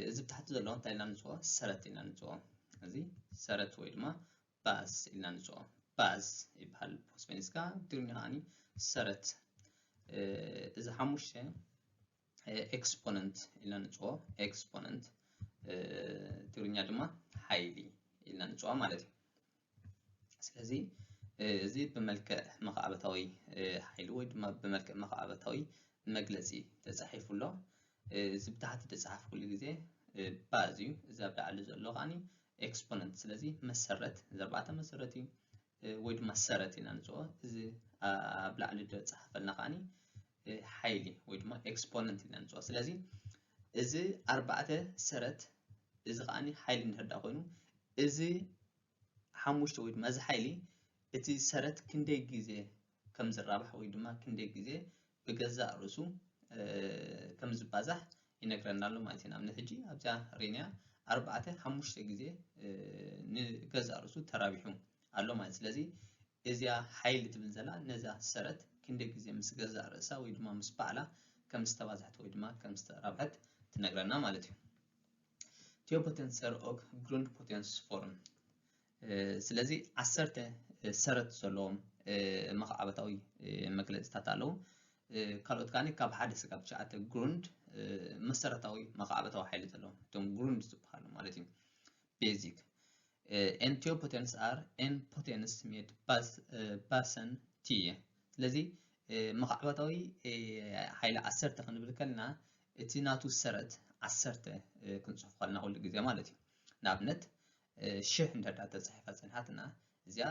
እዚ ብታሕቲ ዘሎ እንታይ ኢልና ንፅውዖ? ሰረት ኢልና ንፅውዖ። እዚ ሰረት ወይ ድማ ባዝ ኢልና ንፅውዖ። ባዝ ይበሃል ፖስት ፈኒስካ። ብትግርኛ ከዓኒ ሰረት። እዚ ሓሙሽተ ኤክስፖነንት ኢልና ንፅውዖ። ኤክስፖነንት ትግርኛ ድማ ሓይሊ ኢልና ንፅውዖ ማለት እዩ። ስለዚ እዚ ብመልክዕ መኻዕበታዊ ሓይሊ ወይ ድማ ብመልክዕ መኻዕበታዊ መግለፂ ተፃሒፉ ኣሎ። እዚ ብታሕቲ ዝፀሓፍ ኩሉ ግዜ ባዝ እዩ። እዚ ኣብ ላዕሊ ዘሎ ከዓኒ ኤክስፖነንት። ስለዚ መሰረት፣ እዚ ኣርባዕተ መሰረት እዩ ወይ ድማ ሰረት ኢና ንፅኦ። እዚ ኣብ ላዕሊ ዝፀሓፈልና ከዓኒ ሓይሊ ወይ ድማ ኤክስፖነንት ኢና ንፅኦ። ስለዚ እዚ ኣርባዕተ ሰረት፣ እዚ ከዓኒ ሓይሊ እንድሕር ዳ ኮይኑ፣ እዚ ሓሙሽተ ወይ ድማ እዚ ሓይሊ እቲ ሰረት ክንደይ ግዜ ከም ዝራባሕ ወይ ድማ ክንደይ ግዜ ብገዛእ ርእሱ ከም ዝባዛሕ ይነግረና ኣሎ ማለት እዩ። ንኣብነት ሕጂ ኣብዚኣ ሪንያ ኣርባዕተ ሓሙሽተ ግዜ ንገዛእ ርእሱ ተራቢሑ ኣሎ ማለት። ስለዚ እዚኣ ሓይሊ ትብል ዘላ ነዛ ሰረት ክንደይ ግዜ ምስ ገዛእ ርእሳ ወይ ድማ ምስ ባዕላ ከም ዝተባዝሐት ወይ ድማ ከም ዝተራብሐት ትነግረና ማለት እዩ። Tiopotenser och grundpotensform። ስለዚ ዓሰርተ ሰረት ዘለዎም መኻዕበታዊ መግለፂታት ኣለዉ። ካልኦት ከዓኒ ካብ ሓደ ስጋብ ትሽዓተ ግሩንድ መሰረታዊ መኻዕበታዊ ሓይሊ ዘለዎም፣ እቶም ግሩንድ ዝበሃሉ ማለት እዩ። ቤዚክ። En tiopotens är en potens med bas, basen tio። ስለዚ መኻዕበታዊ ሓይሊ ዓሰርተ ክንብል ከለና እቲ ናቱ ሰረት ዓሰርተ ክንፅሕፎ ከለና ኩሉ ግዜ ማለት እዩ። ንኣብነት ሽሕ እንድሕር ዳ ተፃሒፋ ፀኒሓትና እዚኣ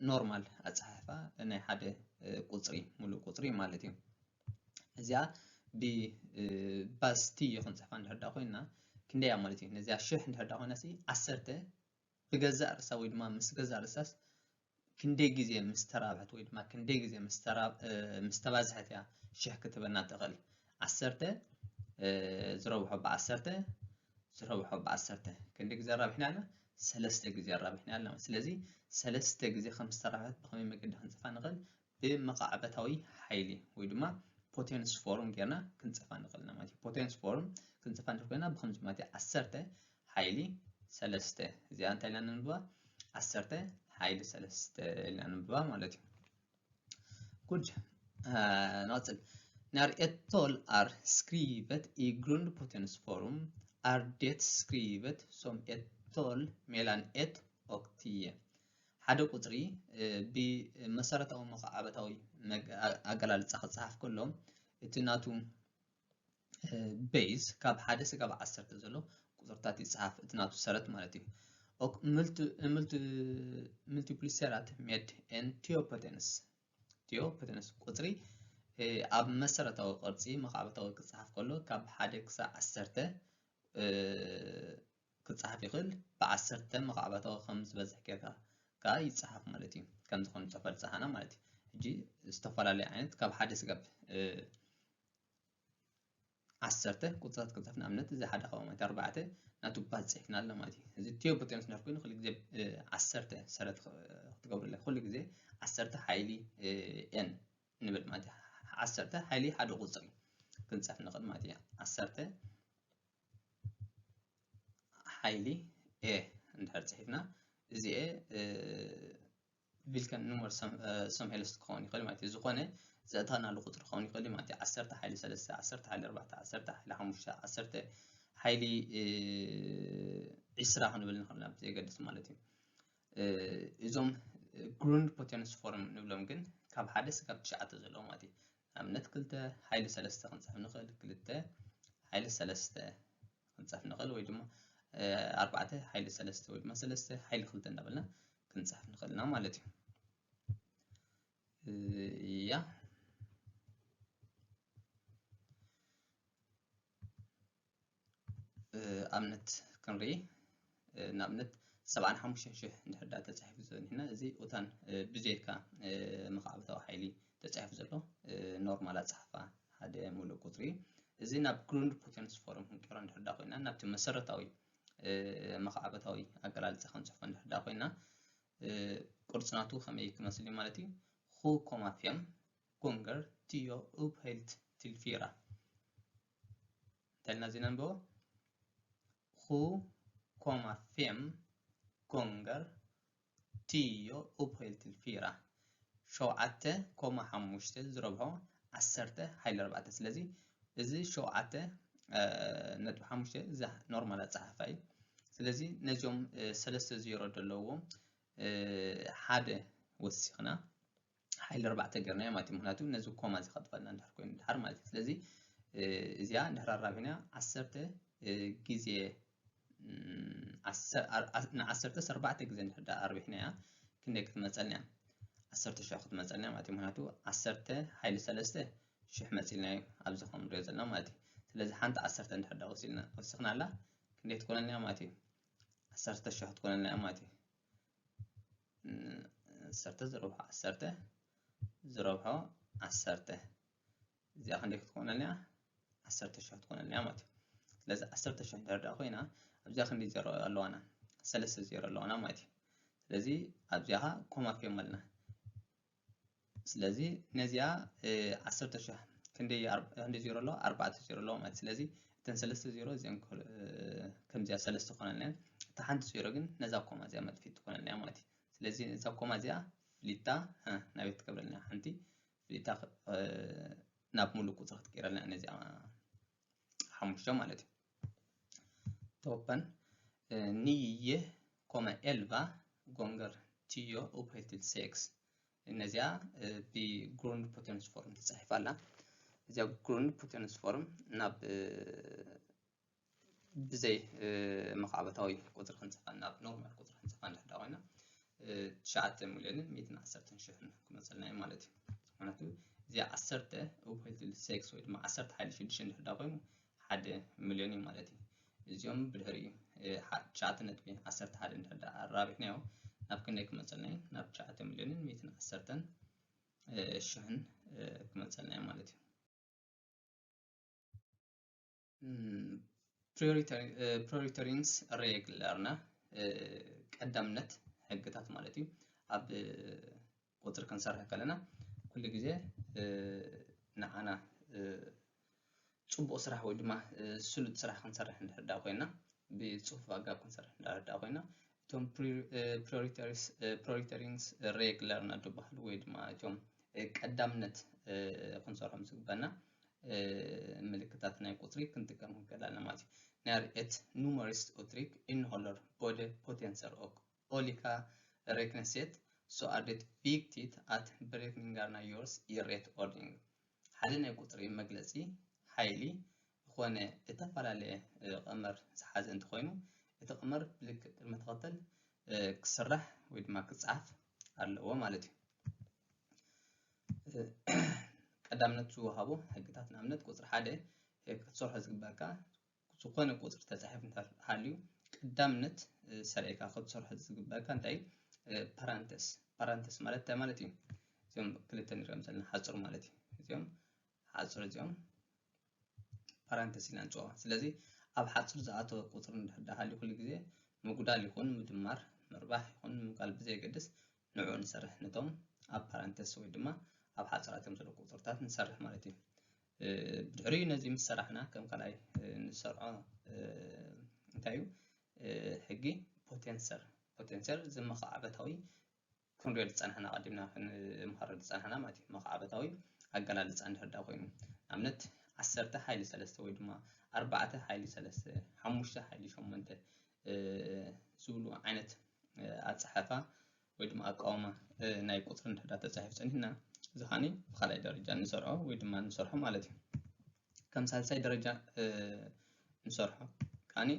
ኖርማል ኣፀሓሕፋ ናይ ሓደ ቁፅሪ፣ ሙሉእ ቁፅሪ ማለት እዩ። እዚኣ ብባዝ ቲ ክንፅሕፋ እንድሕር ዳ ኮይና ክንደይ እያ ማለት እዩ? ነዚኣ ሽሕ እንድሕር ዳ ኮይና ሲ ዓሰርተ ብገዛእ ርእሳ ወይ ድማ ምስ ገዛእ ርእሳስ ክንደይ ግዜ ምስ ተራብሐት ወይ ድማ ክንደይ ግዜ ምስ ተባዝሐት እያ ሽሕ ክትበና ትኽእል? ዓሰርተ ዝረብሖ ብዓሰርተ ዝረብሖ ብዓሰርተ ክንደይ ግዜ ኣራቢሕና ኣለና? ሰለስተ ግዜ ኣራቢሕና ኣለና። ስለዚ ሰለስተ ግዜ ከም ዝተራብሐት ብኸመይ መገዲ ክንፅፋ ንኽእል? ብመኻዕበታዊ ሓይሊ ወይ ድማ ፖቴንስ ፎርም ጌርና ክንፅፋ ንኽእል ኢና ማለት እዩ። ፖቴንስ ፎርም ክንፅፋ ንኽእል ኮይና ብኸምዚ ማለት እዩ። ዓሰርተ ሓይሊ ሰለስተ፣ እዚኣ እንታይ ኢልና ነንብባ? ዓሰርተ ሓይሊ ሰለስተ ኢልና ነንብባ ማለት እዩ። ጉድ። ንቐፅል። När ett tal är skrivet i grundpotensform är det skrivet som ett tal mellan ett och tio። ሓደ ቁፅሪ ብመሰረታዊ መኻዕበታዊ ኣገላልፃ ክፀሓፍ ከሎ እቲ ናቱ ቤዝ ካብ ሓደ ስጋብ ዓሰርተ ዘሎ ቁፅርታት ይፀሓፍ፣ እቲ ናቱ ሰረት ማለት እዩ። Och multiplicerat med en tiopotens። ቲዮፖተንስ ቁፅሪ ኣብ መሰረታዊ ቅርፂ መኻዕበታዊ ክፀሓፍ ከሎ ካብ ሓደ ክሳብ ዓሰርተ ክፀሓፍ ይኽእል። ብዓሰርተ መኻዕበታዊ ከም ዝበዝሕ ጌርካ ከዓ ይፀሓፍ ማለት እዩ። ከምዚ ከም ንፅሕፎ ዝፀሓና ማለት እዩ። ሕጂ ዝተፈላለዩ ዓይነት ካብ ሓደ ስጋብ ዓሰርተ ቁፅርታት ክንፅሕፍ፣ ንኣብነት እዚ ሓደ ካብ ማለት ኣርባዕተ ናቱ ባዝ ፅሒፍና ኣለና ማለት እዩ። እዚ ቲዮፖተንስ እንድሕር ኮይኑ ኩሉ ግዜ ዓሰርተ ሰረት ክትገብሩ ኣለኩም። ኩሉ ግዜ ዓሰርተ ሓይሊ ኤን ንብል ማለት እዩ። ዓሰርተ ሓይሊ ሓደ ቁፅሪ ክንፅሕፍ ንኽእል ማለት እዩ። ዓሰርተ ሓይሊ ኤ እንድሕር ፅሒፍና እዚ ኤ ቪልከን ኑመር ሰም ሄልስት ክኸውን ይኽእል ማለት እዩ። ዝኾነ ዘእተናሉ ቁፅሪ ክኸውን ይኽእል እዩ ማለት እዩ። ዓሰርተ ሓይሊ ሰለስተ፣ ዓሰርተ ሓይሊ ኣርባዕተ፣ ዓሰርተ ሓይሊ ሓሙሽተ፣ ዓሰርተ ሓይሊ ዒስራ ክንብል ንኽእል ኢና ብዘየገድስ ማለት እዩ። እዞም ግሩንድ ፖቴንስ ፎርም ንብሎም ግን ካብ ሓደ ስጋብ ትሽዓተ ዘለዉ ማለት እዩ። ንኣብነት ክልተ ሓይሊ ሰለስተ ክንፅሕፍ ንኽእል፣ ክልተ ሓይሊ ሰለስተ ክንፅሕፍ ንኽእል ወይ ድማ ኣርባዕተ ሓይሊ ሰለስተ ወይ ድማ ሰለስተ ሓይሊ ክልተ እንዳበልና ክንፅሕፍ ንኽእል ኢና ማለት እዩ። እያ ኣብነት ክንርኢ። ንኣብነት ሰብዓን ሓሙሽተን ሽሕ እንድሕር ዳ ተፃሒፉ ዘኒሕና፣ እዚ ኡታን ብጀካ መኻዕበታዊ ሓይሊ ተፃሒፉ ዘሎ ኖርማል ኣፀሓሕፋ ሓደ ሙሉእ ቁፅሪ እዩ። እዚ ናብ ግሩንድ ፖቴንስ ፎርም ክንቀይሮ እንድሕር ዳ ኮይና፣ ናብቲ መሰረታዊ መኻዕበታዊ ኣገላልፃ ክንፅሕፎ እንድሕር ዳ ኮይና፣ ቅርፂ ናቱ ከመይ ክመስል እዩ ማለት እዩ? ኹ ኮማ ፌም ጎንገር ቲዮ ኡፕ ሄልት ቲልፊራ እንተልና እዚ ነንብቦ። ኹ ኮማ ፌም ጎንገር ቲዮ ኡፕ ሄልት ቲልፊራ ሸውዓተ ኮማ ሓሙሽተ ዝረብሖ ዓሰርተ ሓይሊ ኣርባዕተ። ስለዚ እዚ ሸውዓተ ነጥቢ ሓሙሽተ እዛ ኖርማል ኣፀሓሕፋ እዩ። ስለዚ ነዚኦም ሰለስተ ዜሮ ዘለዎም ሓደ ወሲኽና ሓይሊ ኣርባዕተ ገርናዮ ማለት እዩ። ምክንያቱ ነዚ ኮማ እዚ ከጥፈልና እንድሕር ኮይኑ ድሓር ማለት እዩ። ስለዚ እዚኣ እንድሕር ኣራቢሕና ዓሰርተ ግዜ ንዓሰርተ ኣርባዕተ ግዜ እንድሕር ዳ ኣርቢሕናያ ክንደይ ክትመፀልና እያ? ዓሰርተ ሽሕ ክትመፀልና ማለት እዩ። ምክንያቱ ዓሰርተ ሓይሊ ሰለስተ ሽሕ መፂልና እዩ ኣብዚ ከም ንሪኦ ዘለና ማለት እዩ። ስለዚ ሓንቲ ዓሰርተ እንድሕር ዳ ወሲኽናላ ክንደይ ትኮነልና ማለት እዩ? ዓሰርተ ሽሕ ትኮነልና ማለት እዩ። ዓሰርተ ዝረብሖ ዓሰርተ ዝረብሖ ዓሰርተ እዚኣ ክንደይ ክትኮነልና እያ? ዓሰርተ ሽሕ ክትኮነልና እያ ማለት እዩ። ስለዚ ዓሰርተ ሽሕ እንድሕር ደኣ ኮይና ኣብዚኣ ክንደይ ዜሮ ኣለዋና? ሰለስተ ዜሮ ኣለዋና ማለት እዩ። ስለዚ ኣብዚኣ ኸዓ ኮማ ፌም ኣለና። ስለዚ ነዚኣ ዓሰርተ ሽሕ ክንደይ ዜሮ ኣለዋ? ኣርባዕተ ዜሮ ኣለዋ ማለት። ስለዚ እተን ሰለስተ ዜሮ እዚኣን ከምዚኣ ሰለስተ ኮነልና እየን። እታ ሓንቲ ዜሮ ግን ነዛ ኮማ እዚኣ መጥፊት ትኮነልና እያ ማለት እዩ። ስለዚ ነዛ ኮማ እዚኣ ፍሊታ ናበይ ትገብረልና? ሓንቲ ፍሊታ ናብ ሙሉእ ቁፅሪ ክትቀይረልና ነዚኣ ሓሙሽተ ማለት እዩ። ቶፐን ንይህ ኮመ ኤልቫ ጎንገር ቲዮ ኡፕ ሄልት ቲል ሴክስ ነዚኣ ብግሩንድ ፖቴንስ ፎርም ተፃሒፋ ኣላ። እዚኣ ግሩንድ ፖቴንስ ፎርም ናብ ብዘይ መኻዕበታዊ ቁፅሪ ክንፅፋ ናብ ኖርማል ቁፅሪ ክንፅፋ እንድሕር ኮይና ትሽዓተ ሚልዮንን ሚእትን ዓሰርተን ሽሕን ክመፀልና እዩ ማለት እዩ። ምክንያቱ እዚኣ ዓሰርተ ኡፕ ሄልት ቲል ሴክስ ወይ ድማ ዓሰርተ ሓይሊ ሽዱሽተ እንድሕር ኮይኑ ሓደ ሚልዮን እዩ ማለት እዩ። እዚኦም ብድሕሪኡ ትሽዓተ ነጥቢ ዓሰርተ ሓደ እንድሕር ኣራቢሕናዮ ናብ ክንደይ ክመፀልና እዩ? ናብ ትሽዓተ ሚልዮንን ሚእትን ዓሰርተን ሽሕን ክመፀልና እዩ ማለት እዩ። ፕሪዮሪተሪንስ ሬግለርና ቀዳምነት ሕግታት ማለት እዩ። ኣብ ቁፅሪ ክንሰርሕ ከለና ኩሉ ግዜ ንዓና ፅቡቕ ስራሕ ወይ ድማ ስሉጥ ስራሕ ክንሰርሕ እንድሕር ዳ ኮይና፣ ብፅፉፍ ኣጋብ ክንሰርሕ እንድሕር ዳ ኮይና፣ እቶም ፕሪዮሪተሪንስ ሬግለርና ዝበሃሉ ወይ ድማ እቶም ቀዳምነት ክንሰርሖም ዝግበና ምልክታት ናይ ቁፅሪ ክንጥቀም ክንክእል ኣለና ማለት እዩ። När ett numeriskt uttryck innehåller både potenser och olika räknesätt så är det viktigt att beräkningarna görs i rätt ordning. ሓደ ናይ ቁፅሪ መግለፂ ሓይሊ ዝኾነ እተፈላለየ ቀመር ዝሓዘ እንተኾይኑ፣ እቲ ቀመር ብልክዕ ቅድመ ተኸተል ክስራሕ ወይ ድማ ክፀሓፍ ኣለዎ ማለት እዩ። ቀዳምነት ዝወሃቦ ሕግታት፣ ንኣብነት ቁፅሪ ሓደ ክትሰርሖ ዝግበኣካ ዝኾነ ቁፅሪ ተፃሒፉ እንተሃልዩ ቀዳምነት ሰሪዕካ ክትሰርሖ ዝግበኣካ እንታይ እዩ? ፓራንተስ። ፓራንተስ ማለት እንታይ ማለት እዩ? እዚኦም ክልተ ንሪኦም ዘለና ሓፁር ማለት እዩ። እዚኦም ሓፁር እዚኦም ፓራንተስ ኢልና ንፅውዖ። ስለዚ ኣብ ሓፁር ዝኣተወ ቁፅሪ እንድሕር ዳ ሃልዩ ኩሉ ግዜ ምጉዳል ይኹን ምድማር፣ ምርባሕ ይኹን ምምቃል ብዘየገድስ ንዕኡ ንሰርሕ፣ ነቶም ኣብ ፓራንተስ ወይ ድማ ኣብ ሓፁራቶም ዘለዉ ቁፅርታት ንሰርሕ ማለት እዩ። ብድሕሪኡ ነዚ ምስ ሰራሕና ከም ካልኣይ ንሰርዖ እንታይ እዩ? ሕጊ ፖቴንሰር። ፖቴንሰር እዚ መኻዕበታዊ ክንሪኦ ዝፀናሕና፣ ቀዲምና ክንምሃሮ ዝፀናሕና ማለት እዩ። መኻዕበታዊ ኣገላልፃ እንድሕር ዳ ኮይኑ፣ ንኣብነት ዓሰርተ ሓይሊ ሰለስተ ወይ ድማ ኣርባዕተ ሓይሊ ሰለስተ፣ ሓሙሽተ ሓይሊ ሸሞንተ ዝብሉ ዓይነት ኣፀሓሕፋ ወይ ድማ ኣቃውማ ናይ ቁፅሪ እንድሕር ዳ ተፃሒፉ ፀኒሕና፣ እዚ ከዓኒ ብካልኣይ ደረጃ ንሰርዖ ወይ ድማ ንሰርሖ ማለት እዩ። ከም ሳልሳይ ደረጃ ንሰርሖ ከዓኒ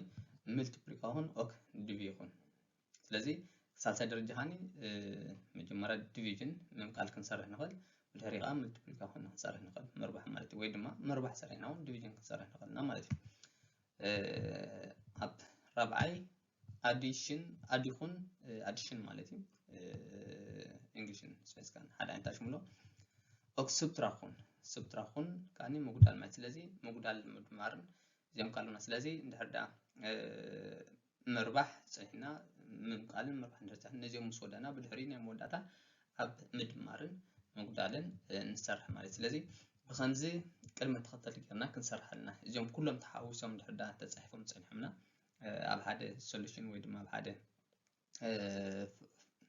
ምልቲፕሊካ ይኹን ኦክ ዲቪ ይኹን። ስለዚ ሳልሳይ ደረጃ ከዓኒ መጀመርያ ዲቪዥን ምምቃል ክንሰርሕ ንኽእል፣ ብድሕሪ ከዓ ምልቲፕሊካ ይኹን ክንሰርሕ ንኽእል፣ ምርባሕ ማለት እዩ። ወይ ድማ ምርባሕ ሰሪሕና እውን ዲቪዥን ክንሰርሕ ንኽእል ኢና ማለት እዩ። ኣብ ራብዓይ ኣዲሽን ኣዲኹን ኣዲሽን ማለት እዩ። እንግሊሽን ስፔንስካን ሓደ ዓይነት ኣሽምሎ ኦክ ስብትራኹን ስብትራኹን ከዓኒ ምጉዳል ማለት። ስለዚ ምጉዳል ምድማርን እዚኦም ካሉና። ስለዚ እንድሕር ዳ ምርባሕ ፀኒሕና ምምቃልን ምርባሕ እንድሕር ፀኒሕና ነዚኦም ምስ ወዳእና ብድሕሪ ናይ መወዳእታ ኣብ ምድማርን ምጉዳልን ንሰርሕ ማለት። ስለዚ ብከምዚ ቅድመ ተኸተል ጌርና ክንሰርሕ ኣለና። እዚኦም ኩሎም ተሓዊሶም እንድሕር ዳ ተፃሒፎም ፀኒሖምና ኣብ ሓደ ሶሉሽን ወይ ድማ ኣብ ሓደ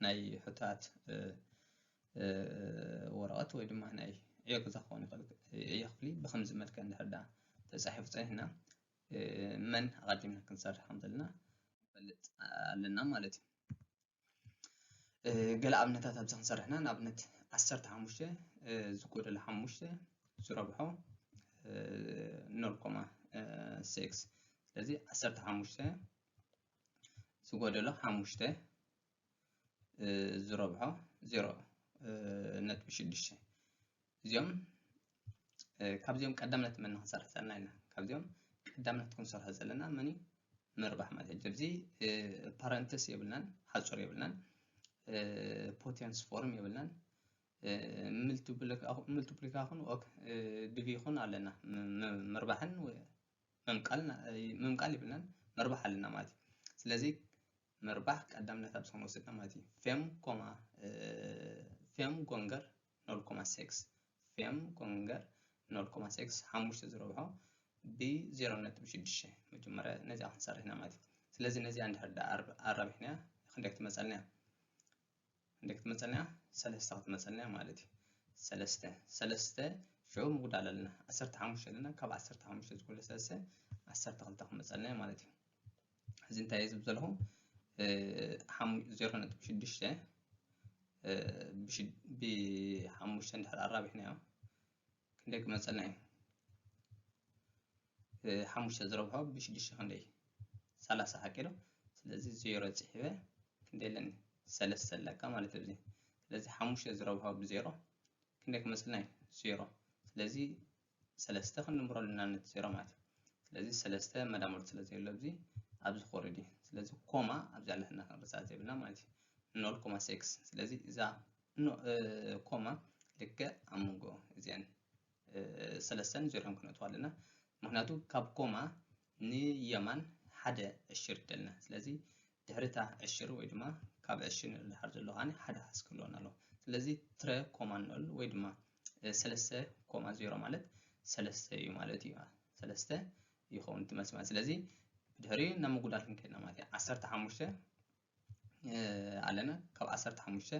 ናይ ሕቶታት ወረቐት ወይ ድማ ናይ ዕዮ ገዛ ክኸውን ይኽእል፣ ዕዮ ክፍሊ ብከምዚ መልክዕ እንድሕር ዳ ተፃሒፉ ፀኒሕና መን ኣቐዲምና ክንሰርሕ ከም ዘለና ንፈልጥ ኣለና ማለት እዩ። ገለ ኣብነታት ኣብዚ ክንሰርሕና ንኣብነት ዓሰርተ ሓሙሽተ ዝጎደሎ ሓሙሽተ ዝረብሖ ኖል ኮማ ሲክስ። ስለዚ ዓሰርተ ሓሙሽተ ዝጎደሎ ሓሙሽተ ዝረብሖ ዜሮ ነጥቢ ሽዱሽተ። እዚኦም ካብዚኦም ቀዳምነት መን ክንሰርሕ ዘለና ኢና? ካብዚኦም ቀዳምነት ክንሰርሖ ዘለና መን እዩ? ምርባሕ ማለት እዩ። ኣብዚ ፓረንተስ የብልናን፣ ሓፁር የብልናን፣ ፖቴንስ ፎርም የብልናን፣ ምልቲፕሊካ ይኹን ኦክ ዲቪ ይኹን ኣለና። ምርባሕን ምምቃል ይብልናን ምርባሕ ኣለና ማለት እዩ። ስለዚ ምርባሕ ቀዳምነት ኣብዚ ክንወስድ ኢና ማለት እዩ። ፌም ኮማ ፌም ጎንገር ኖል ኮማ ሲክስ፣ ፌም ጎንገር ኖል ኮማ ሲክስ፣ ሓሙሽተ ዝረብሖ ብ ዜሮ ነጥቢ ሽዱሽተ። መጀመርያ ነዚኣ ክንሰርሕ ኢና ማለት እዩ። ስለዚ ነዚኣ እንድሕር ዳ ኣራቢሕናያ ክንደይ ክትመፀልና እያ? ክንደይ ክትመፀልና እያ? ሰለስተ ክትመፀልና እያ ማለት እዩ። ሰለስተ ሰለስተ ሽዑ ምጉዳል ኣለና። ዓሰርተ ሓሙሽተ ኣለና፣ ካብ ዓሰርተ ሓሙሽተ ዝጎድል ሰለስተ ዓሰርተ ክልተ ክመፀልና እያ ማለት እዩ። እዚ እንታይ እየ ዝብል ዘለኹ? ዜሮ ነጥቢ ሽዱሽተ ብሓሙሽተ እንድሕር ኣራቢሕናዮ ክንደይ ክመፀልና እዩ? ሓሙሽተ ዝረብሖ ብሽዱሽተ ክንደይ? ሰላሳ ሓቂ ዶ? ስለዚ ዜሮ ፅሒፈ ክንደይ ኣለኒ? ሰለስተ ኣለካ ማለት እዩ። ስለዚ ሓሙሽተ ዝረብሖ ብዜሮ ክንደይ ክመፅልና እዩ? ዜሮ። ስለዚ ሰለስተ ክንድምሮ ኣለና ነቲ ዜሮ ማለት እዩ። ስለዚ ሰለስተ መዳመርቱ ስለ ዘየሎ ኣብዚ ኣብዚ ክወርድ እዩ። ስለዚ ኮማ ኣብዚ ኣለና ክንርሳዕ ዘይብልና ማለት እዩ። ኖል ኮማ ሲክስ። ስለዚ እዛ ኮማ ልክዕ ኣብ መንጎ እዚአን ሰለስተን ዜሮን ክነእትዋ ኣለና። ምክንያቱ ካብ ኮማ ንየማን ሓደ ዕሽር ይደልና። ስለዚ ድሕሪታ ዕሽር ወይ ድማ ካብ ዕሽር ንድሓር ዘሎ ከዓኒ ሓደ ሓዝ ክህልወና ኣለዎ። ስለዚ ትረ ኮማ ኖል ወይ ድማ ሰለስተ ኮማ ዜሮ ማለት ሰለስተ እዩ ማለት እዩ። ሰለስተ ይኸውን እቲ መልሲ ማለት። ስለዚ ብድሕሪኡ ናብ ምጉዳል ክንከይድና ማለት እዩ። ዓሰርተ ሓሙሽተ ኣለና። ካብ ዓሰርተ ሓሙሽተ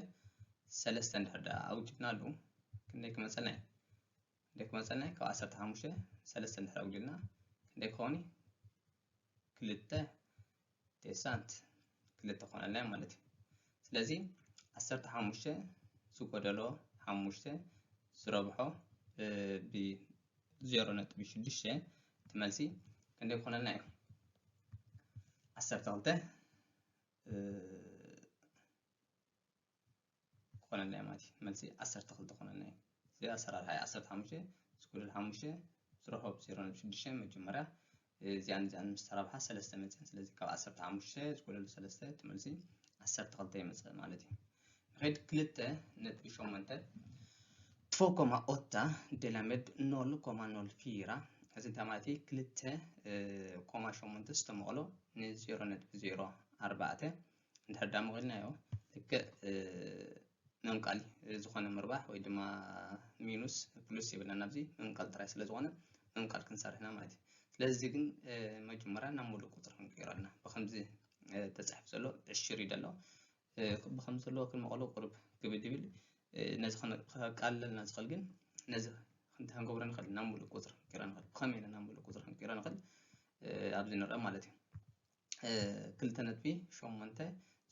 ሰለስተ እንድሕር ደኣ ኣውዲድናሉ ክንደይ ክመፀልና እዩ? ክንደይ ክመፀልና እዩ? ካብ ዓሰርተ ሓሙሽተ ሰለስተ እንድሕር ኣውዲድና ክንደይ ክኸውን እዩ? ክልተ ቴሳንት ክልተ ክኾነልና እዩ ማለት እዩ። ስለዚ ዓሰርተ ሓሙሽተ ዝጎደሎ ሓሙሽተ ዝረብሖ ብ ዜሮ ነጥቢ ሽዱሽተ እቲ መልሲ ክንደይ ክኾነልና እዩ? ዓሰርተ ክልተ ክኾነልና እዩ ማለት እዩ። መልሲ ዓሰርተ ክልተ ክኾነልና እዩ። እዚ ኣሰራርሓ እዩ። ዓሰርተ ሓሙሽተ ዝጎደል ሓሙሽተ ዝረኸብ ዜሮ ነጥቢ ሽዱሽተ መጀመርያ እዚኣን እዚኣን ምስ ተራብሓ ሰለስተ መፅን። ስለዚ ካብ ዓሰርተ ሓሙሽተ ዝጎደሉ ሰለስተ እቲ መልሲ ዓሰርተ ክልተ ይመፅእ ማለት እዩ። ንኸይድ ክልተ ነጥቢ ሸሞንተ ትፎ ኮማ ኦታ ዴላሜድ ኖል ኮማ ኖል ፊራ። እዚ እንታይ ማለት እዩ? ክልተ ኮማ ሸሞንተ ዝተመቕሎ ንዜሮ ነጥቢ ዜሮ ኣርባዕተ እንድሕር ዳመቒልናዮ ልክዕ ምምቃል ዝኾነ ምርባሕ ወይ ድማ ሚኑስ ፕሉስ የብልና ናብዚ ምምቃል ጥራይ ስለ ዝኾነ ምምቃል ክንሰርሕና ማለት እዩ። ስለዚ ግን መጀመርያ ናብ ሙሉእ ቁፅሪ ክንቅይሮ ኣለና። ብከምዚ ተፃሒፉ ዘሎ ዕሽር እዩ ዘሎ። ብከምዚ ዘሎ ክንመቐሎ ቁሩብ ክብድ ይብል። ነዚ ከቃልለልና ዝኽእል ግን ነዚ ክንተ ክንገብሮ ንኽእል ናብ ሙሉእ ቁፅሪ ክንቀይሮ ንኽእል። ብኸመይ ኢና ናብ ሙሉእ ቁፅሪ ክንቀይሮ ንኽእል? ኣብዚ ንርአ ማለት እዩ። ክልተ ነጥቢ ሸሞንተ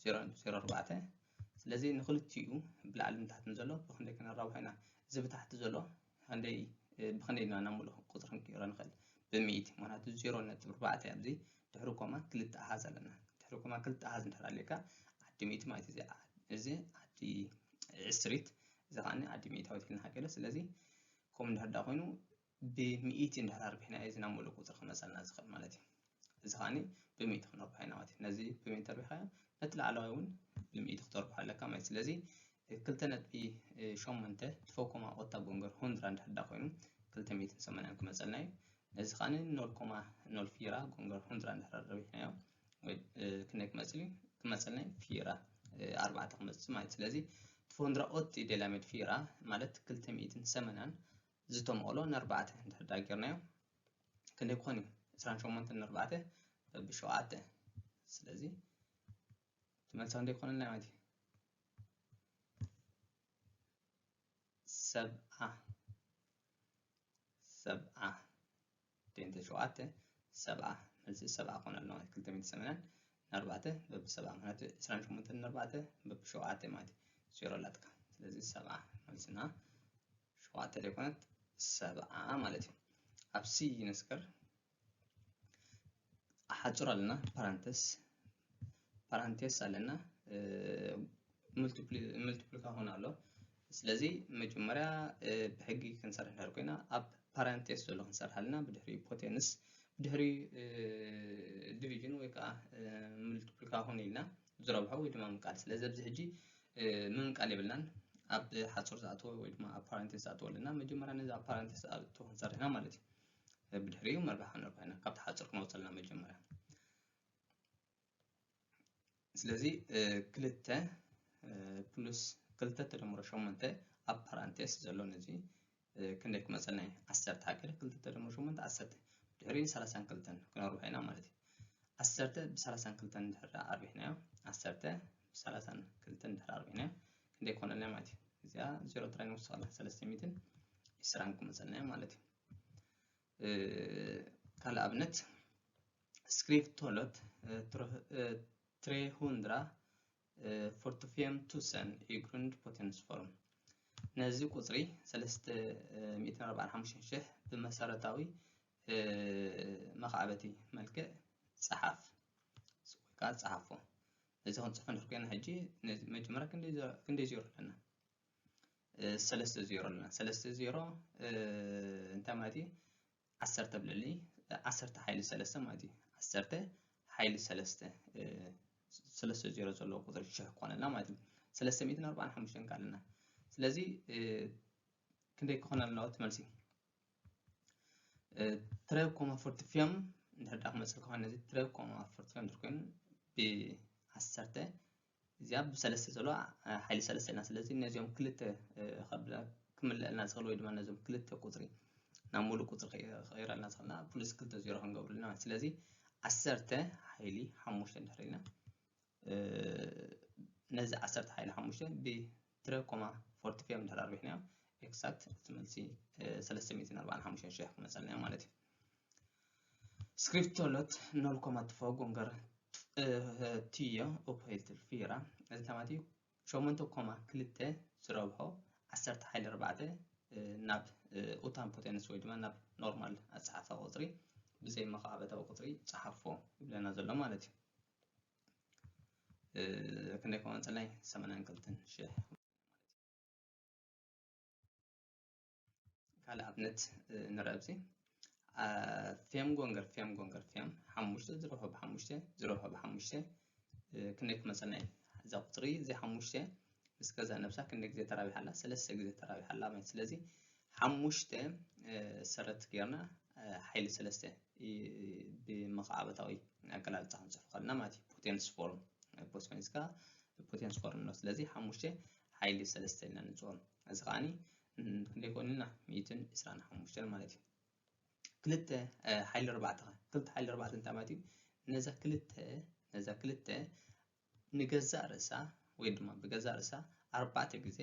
ዜሮ ነጥቢ ዜሮ ኣርባዕተ። ስለዚ ንክልቲኡ ብላዕልን ታሕትን ዘሎ ብክንደይ ከነራብሖ ኢና? እዚ ብታሕቲ ዘሎ ክንደይ ብክንደይ ኢና ናብ ሙሉእ ቁፅሪ ክንቅይሮ ንኽእል? ብሚእቲ። ምክንያቱ ዜሮ ነጥቢ ኣርባዕተ ኣብዚ ድሕሪ ኮማ ክልተ ኣሃዝ ኣለና። ድሕሪ ኮማ ክልተ ኣሃዝ እንድሕር ኣልካ ዓዲ ሚእቲ ማለት እዩ። እዚ ዓዲ ዕስሪት፣ እዚ ከዓ ዓዲ ሚእታዊት ኢልና ሓቂሎ። ስለዚ ከምኡ እንድሕር ዳ ኮይኑ ብሚእቲ እንድሕር ኣርቢሕና እዚ ናብ ሙሉእ ቁፅሪ ክመፀልና ዝኽእል ማለት እዩ። እዚ ከዓ ብሚእቲ ክነርብሖ ኢና ማለት እዩ። ነዚ ብሚእቲ ኣርቢሕካዮ ነቲ ላዕለዋይ እውን ብሚእቲ ክተርብሖ ኣለካ ማለት እዩ። ስለዚ ክልተ ነጥቢ ሸሞንተ ትፎ ኮማ ኦታ ጎንገር ሁንድራ እንድሕር ዳ ኮይኑ ክልተ ሚእትን ሰማንያን ክመፀልና እዩ። ነዚ ከዓ ኖል ኮማ ኖል ፊራ ጎንገር ሁንድራ እንድሕር ረቢሕናዮ ክንደይ ክመፅል እዩ? ክመፀልና እዩ ፊራ ኣርባዕተ ክመፅእ ማለት እዩ። ስለዚ ትፎ ሁንድራ ኦቲ ዴላሜድ ፊራ ማለት ክልተ ሚእትን ሰማንያን ዝተመቕሎ ንኣርባዕተ እንድሕር ዳ ጌርናዮ ክንደይ ክኾን እዩ? ዕስራን ሸሞንተን ንኣርባዕተ በብሸውዓተ። ስለዚ እቲ መልሲ ክንደይ ክኾነልና ማለት እዩ? ሰብዓ ሰብዓ ቴንተ ሸውዓተ ሰብዓ መልሲ ሰብዓ ክኾነልና ማለት ክልተ ሚእቲ ሰማንያን ንኣርባዕተ በብሰብዓ ማለት ዕስራን ሸሞንተን ንኣርባዕተ በብሸውዓተ ማለት እዩ። ዜሮ ኣላትካ። ስለዚ ሰብዓ መልስና ሸውዓተ ዘይኮነት ሰብዓ ማለት እዩ። ኣብ ሲ ይንስከር ሓጹር ኣለና፣ ፓራንተስ ፓራንቴስ ኣለና፣ ሙልቲፕሊካ ሆን ኣሎ። ስለዚ መጀመርያ ብሕጊ ክንሰርሕ እንድሕር ኮይና ኣብ ፓራንቴስ ዘሎ ክንሰርሕ ኣለና፣ ብድሕሪ ፖቴንስ፣ ብድሕሪ ዲቪዥን ወይ ከዓ ሙልቲፕሊካ ሆን ኢልና ዝረብሖ ወይ ድማ ምቃል። ስለዚ ኣብዚ ሕጂ ምምቃል የብልናን። ኣብ ሓጹር ዝኣተወ ወይ ድማ ኣብ ፓራንቴስ ዝኣተወ ኣለና። መጀመርያ ነዚ ኣብ ፓራንቴስ ዝኣተወ ክንሰርሕ ኢና ማለት እዩ። ብድሕሪኡ መርብሕ ክንረብሕ ኢና። ካብቲ ሓጹር ክነውፅእ ኣለና መጀመርያ። ስለዚ ክልተ ፕሉስ ክልተ ተደምሮ ሸሞንተ ኣብ ፓራንቴስ ዘሎ ነዚ ክንደይ ክመፀልና እዩ? ዓሰርተ ሓቂ ክልተ ተደምሮ ሸሞንተ ዓሰርተ። ድሕሪኡ ሰላሳን ክልተን ክነርብሖ ኢና ማለት እዩ። ዓሰርተ ብሰላሳን ክልተን እንድሕር ኣርቢሕናዮ፣ ዓሰርተ ብሰላሳን ክልተን እንድሕር ኣርቢሕናዮ ክንደይ ክኾነልና ማለት እዩ? እዚኣ ዜሮ ጥራይ ንወስኸላ ሰለስተ ሚእትን ዕስራን ክመፀልና እዩ ማለት እዩ። ካልእ ኣብነት ስክሪፕቶሎት ትሬሁንድራ ፎርቲፌም ቱሰን ኢግሩንድ ፖቴንስፎርም። ነዚ ቁፅሪ ሰለስተ ሚእትን ኣርባዓን ሓሙሽተን ሽሕ ብመሰረታዊ መኻዕበቲ መልክዕ ፀሓፍ ወይ ከዓ ፀሓፎ። ነዚ ክንፅፎ እንድሕር ኮይና ሕጂ መጀመርያ ክንደይ ዜሮ ኣለና? ሰለስተ ዜሮ ኣለና። ሰለስተ ዜሮ እንታይ ማለት እዩ? ዓሰርተ ብልዕሊ ዓሰርተ ሓይሊ ሰለስተ ማለት እዩ። ዓሰርተ ሓይሊ ሰለስተ ሰለስተ ዜሮ ዘለዎ ቁፅሪ ሽሕ ክኾነልና ማለት እዩ። ሰለስተ ሚእትን ኣርባዓን ሓሙሽተን ከ ኣለና። ስለዚ ክንደይ ክኾነልና እቲ መልሲ? ትሬ ኮማ ፎርቲፌም እንድሕር ዳ ክመፅእ ከኾነ ነዚ ትሬ ኮማ ፎርቲፌም እንድሕር ኮይኑ ብዓሰርተ እዚኣ ብሰለስተ ዘሎ ሓይሊ ሰለስተ ኢልና። ስለዚ ነዚኦም ክልተ ክምልአልና ዝኽእል ወይ ድማ ነዞም ክልተ ቁፅሪ ናብ ሙሉእ ቁፅሪ ክቕይረልና ዝኽእልና ፕሉስ ክልተ ዜሮ ክንገብሩ ኢና። ስለዚ ዓሰርተ ሓይሊ ሓሙሽተ እንድሕር ኢልና ነዚ ዓሰርተ ሓይሊ ሓሙሽተ ብትሬ ኮማ ፎርቲፌም እንድሕር ኣርቢሕናዮ ኤክሳክት እቲ መልሲ ሰለስተ ሚእትን ኣርባዓን ሓሙሽተን ሽሕ ክመፀልና ማለት እዩ። ስክሪፕቶሎት ኖል ኮማ ትፎ ጎንገር ትዮ ኦፖይትል ፊራ እዚ ተማቲ ሸሞንተ ኮማ ክልተ ዝረብሖ ዓሰርተ ሓይሊ ኣርባዕተ ናብ ኡታን ፖቴንስ ወይ ድማ ናብ ኖርማል ኣፀሓሕፋ ቁፅሪ ብዘይ መኻዕበታዊ ቁፅሪ ፀሓፎ ይብለና ዘሎ ማለት እዩ። ክንደይ ክመፀልና እዩ? ሰማንያን ክልተን ሽሕ። ካልእ ኣብነት ንርአ ኣብዚ ፌም ጎንገር ፌም ጎንገር ፌም ሓሙሽተ ዝረብሖ ብሓሙሽተ ዝረብሖ ብሓሙሽተ ክንደይ ክመፀልና እዩ? እዛ ቁፅሪ እዚ ሓሙሽተ ምስ ገዛ ነብሳ ክንደይ ግዜ ተራቢሓ ኣላ? ሰለስተ ግዜ ተራቢሓ ኣላ ማለት። ስለዚ ሓሙሽተ ሰረት ጌርና ሓይሊ ሰለስተ ብመኻዕበታዊ ኣገላልፃ ክንፅሕፎ ከለና ማለት እዩ። ፖቴንስ ፎርም ፖቴንስ ፖቴንስ ፎርም ነው። ስለዚ ሓሙሽተ ሓይሊ ሰለስተ ኢልና ንፅኦ። እዚ ከዓኒ ክንደይ ኮንልና? ሚእትን ዕስራን ሓሙሽተን ማለት እዩ። ክልተ ሓይሊ ኣርባዕተ ኸ? ክልተ ሓይሊ ኣርባዕተ እንታይ ማለት እዩ? ነዛ ክልተ ነዛ ክልተ ንገዛእ ርእሳ ወይ ድማ ብገዛእ ርእሳ ኣርባዕተ ግዜ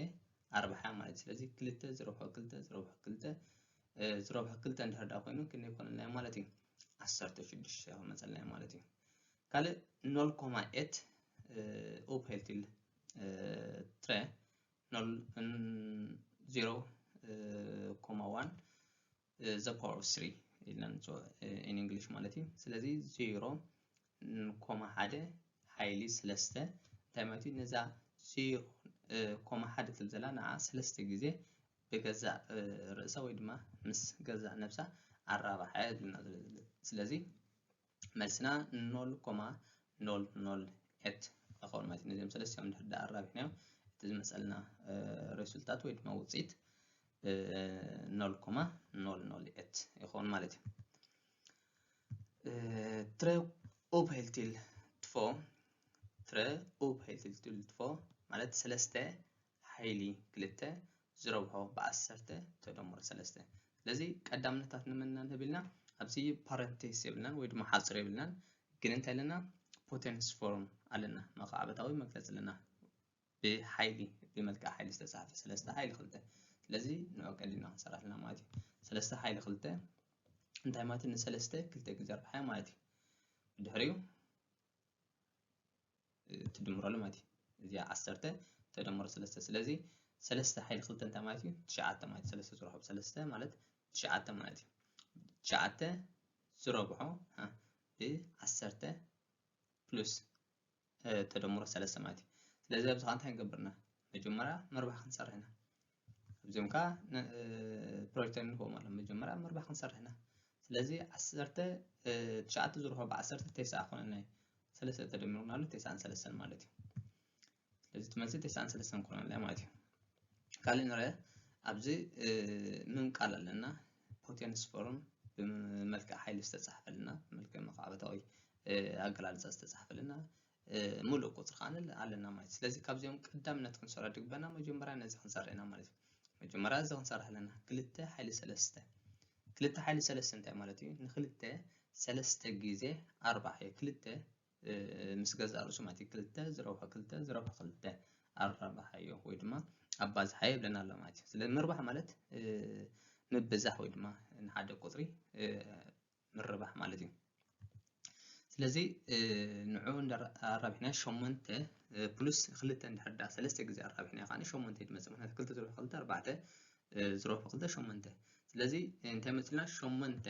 ኣርባሓ ማለት እዩ። ስለዚ ክልተ ዝረብሖ ክልተ ዝረብሖ ክልተ ዝረብሖ ክልተ እንድሕር ደኣ ኮይኑ ክንደይ ይኮነልና ማለት እዩ? ዓሰርተ ሽዱሽተ ክመፀልና ማለት እዩ። ካልእ ኖል ኮማ ኤት ኡፕ ሄልቲል ትረ ኖል ዜሮ ኮማ ዋን the power of three ኢልና ንፅውዕ in English ማለት እዩ። ስለዚ ዜሮ ኮማ ሓደ ሓይሊ ሰለስተ እንታይ ማለት እዩ? ነዛ ዜሮ ኮማ ሓደ ትብል ዘላ ንዓ ሰለስተ ግዜ ብገዛእ ርእሳ ወይ ድማ ምስ ገዛእ ነብሳ ኣራባሓ ይብልና። ስለዚ መልስና ኖል ኮማ ኖል ኖል ኤት ይኸውን ማለት እዩ። ነዚኦም ሰለስቲኦም እንድሕር ደኣ ኣራቢሕናዮም እቲ ዝመፀልና ሬሱልታት ወይ ድማ ውፅኢት ኖል ኮማ ኖል ኖል ኤት ይኸውን ማለት እዩ። ትረ ኡፕ ሄልቲል ትፎ ትረ ኡፕ ሄልቲል ትፎ ማለት ሰለስተ ሓይሊ ክልተ ዝረብሖ ብዓሰርተ ተደምሮ ሰለስተ። ስለዚ ቀዳምነታት ንመን ኢና ንህብ ኢልና ኣብዚ ፓረንቴስ የብልናን ወይ ድማ ሓፅር የብልናን፣ ግን እንታይ ኣለና? ፖቴንስ ፎርም ኣለና፣ መኻዕበታዊ መግለፂ ኣለና። ብሓይሊ ብመልክዕ ሓይሊ ዝተፃሕፈ ሰለስተ ሓይሊ ክልተ። ስለዚ ንዑ ቀሊልና ክንሰርሕ ኣለና ማለት እዩ። ሰለስተ ሓይሊ ክልተ እንታይ ማለት እዩ? ንሰለስተ ክልተ ግዜ ኣርባሓ ማለት እዩ። ብድሕሪኡ ትድምረሉ ማለት እዩ። እዚኣ ዓሰርተ ተደምሮ ሰለስተ። ስለዚ ሰለስተ ሓይሊ ክልተ እንታይ ማለት እዩ? ትሽዓተ ማለት እዩ። ሰለስተ ዝረብሖ ብሰለስተ ማለት ትሽዓተ ማለት እዩ። ትሽዓተ ዝረብሖ ብዓሰርተ ፕሉስ ተደምሮ ሰለስተ ማለት እዩ። ስለዚ ኣብዚ ከዓ እንታይ ንገብርና? መጀመርያ መርባሕ ክንሰርሕ ኢና። ኣብዚኦም ከዓ ፕሮጀክት ንህቦም ኣሎ። መጀመርያ መርባሕ ክንሰርሕ ኢና። ስለዚ ዓሰርተ ትሽዓተ ዝረብሖ ብዓሰርተ ተስዓ ኮነና እዩ። ሰለስተ ተደሚርናሉ ተስዓን ሰለስተን ማለት እዩ። ስለዚ እቲ መልሲ ተስዓን ሰለስተን ኮነና ማለት እዩ። ካልእ ንርአ ኣብዚ ምንቃል ኣለና። ፖቴንስ ፎርም ብመልክዕ ሓይሊ ዝተፃሕፈልና፣ ብመልክዕ መኻዕበታዊ ኣገላልፃ ዝተፃሕፈልና ምሉእ ቁፅሪ ከዓ ኣለና ማለት እዩ። ስለዚ ካብዚኦም ቀዳምነት ክንሰርሖ ድግበና መጀመርያ ነዚ ክንሰርሕ ኢና ማለት እዩ። መጀመርያ እዚ ክንሰርሕ ኣለና። ክልተ ሓይሊ ሰለስተ ክልተ ሓይሊ ሰለስተ እንታይ ማለት እዩ? ንክልተ ሰለስተ ግዜ ኣርባሓዮ። ክልተ ምስ ገዛእ ርእሱ ማለት እዩ። ክልተ ዝረብሖ ክልተ ዝረብሖ ክልተ ኣራብሓዮ ወይ ድማ ኣባዝሓዮ ይብለና ኣሎ ማለት እዩ። ስለዚ ምርባሕ ማለት ምብዛሕ ወይ ድማ ንሓደ ቁፅሪ ምርባሕ ማለት እዩ። ስለዚ ንዑ ኣራቢሕና ሸሞንተ ፕሉስ ክልተ እንድሕር ደኣ ሰለስተ ግዜ ኣራቢሕና ከዓ ሸሞንተ እዩ ዝመፅእ። ምክንያቱ ክልተ ዝረብሖ ክልተ ኣርባዕተ ዝረብሖ ክልተ ሸሞንተ። ስለዚ እንታይ መፅልና? ሸሞንተ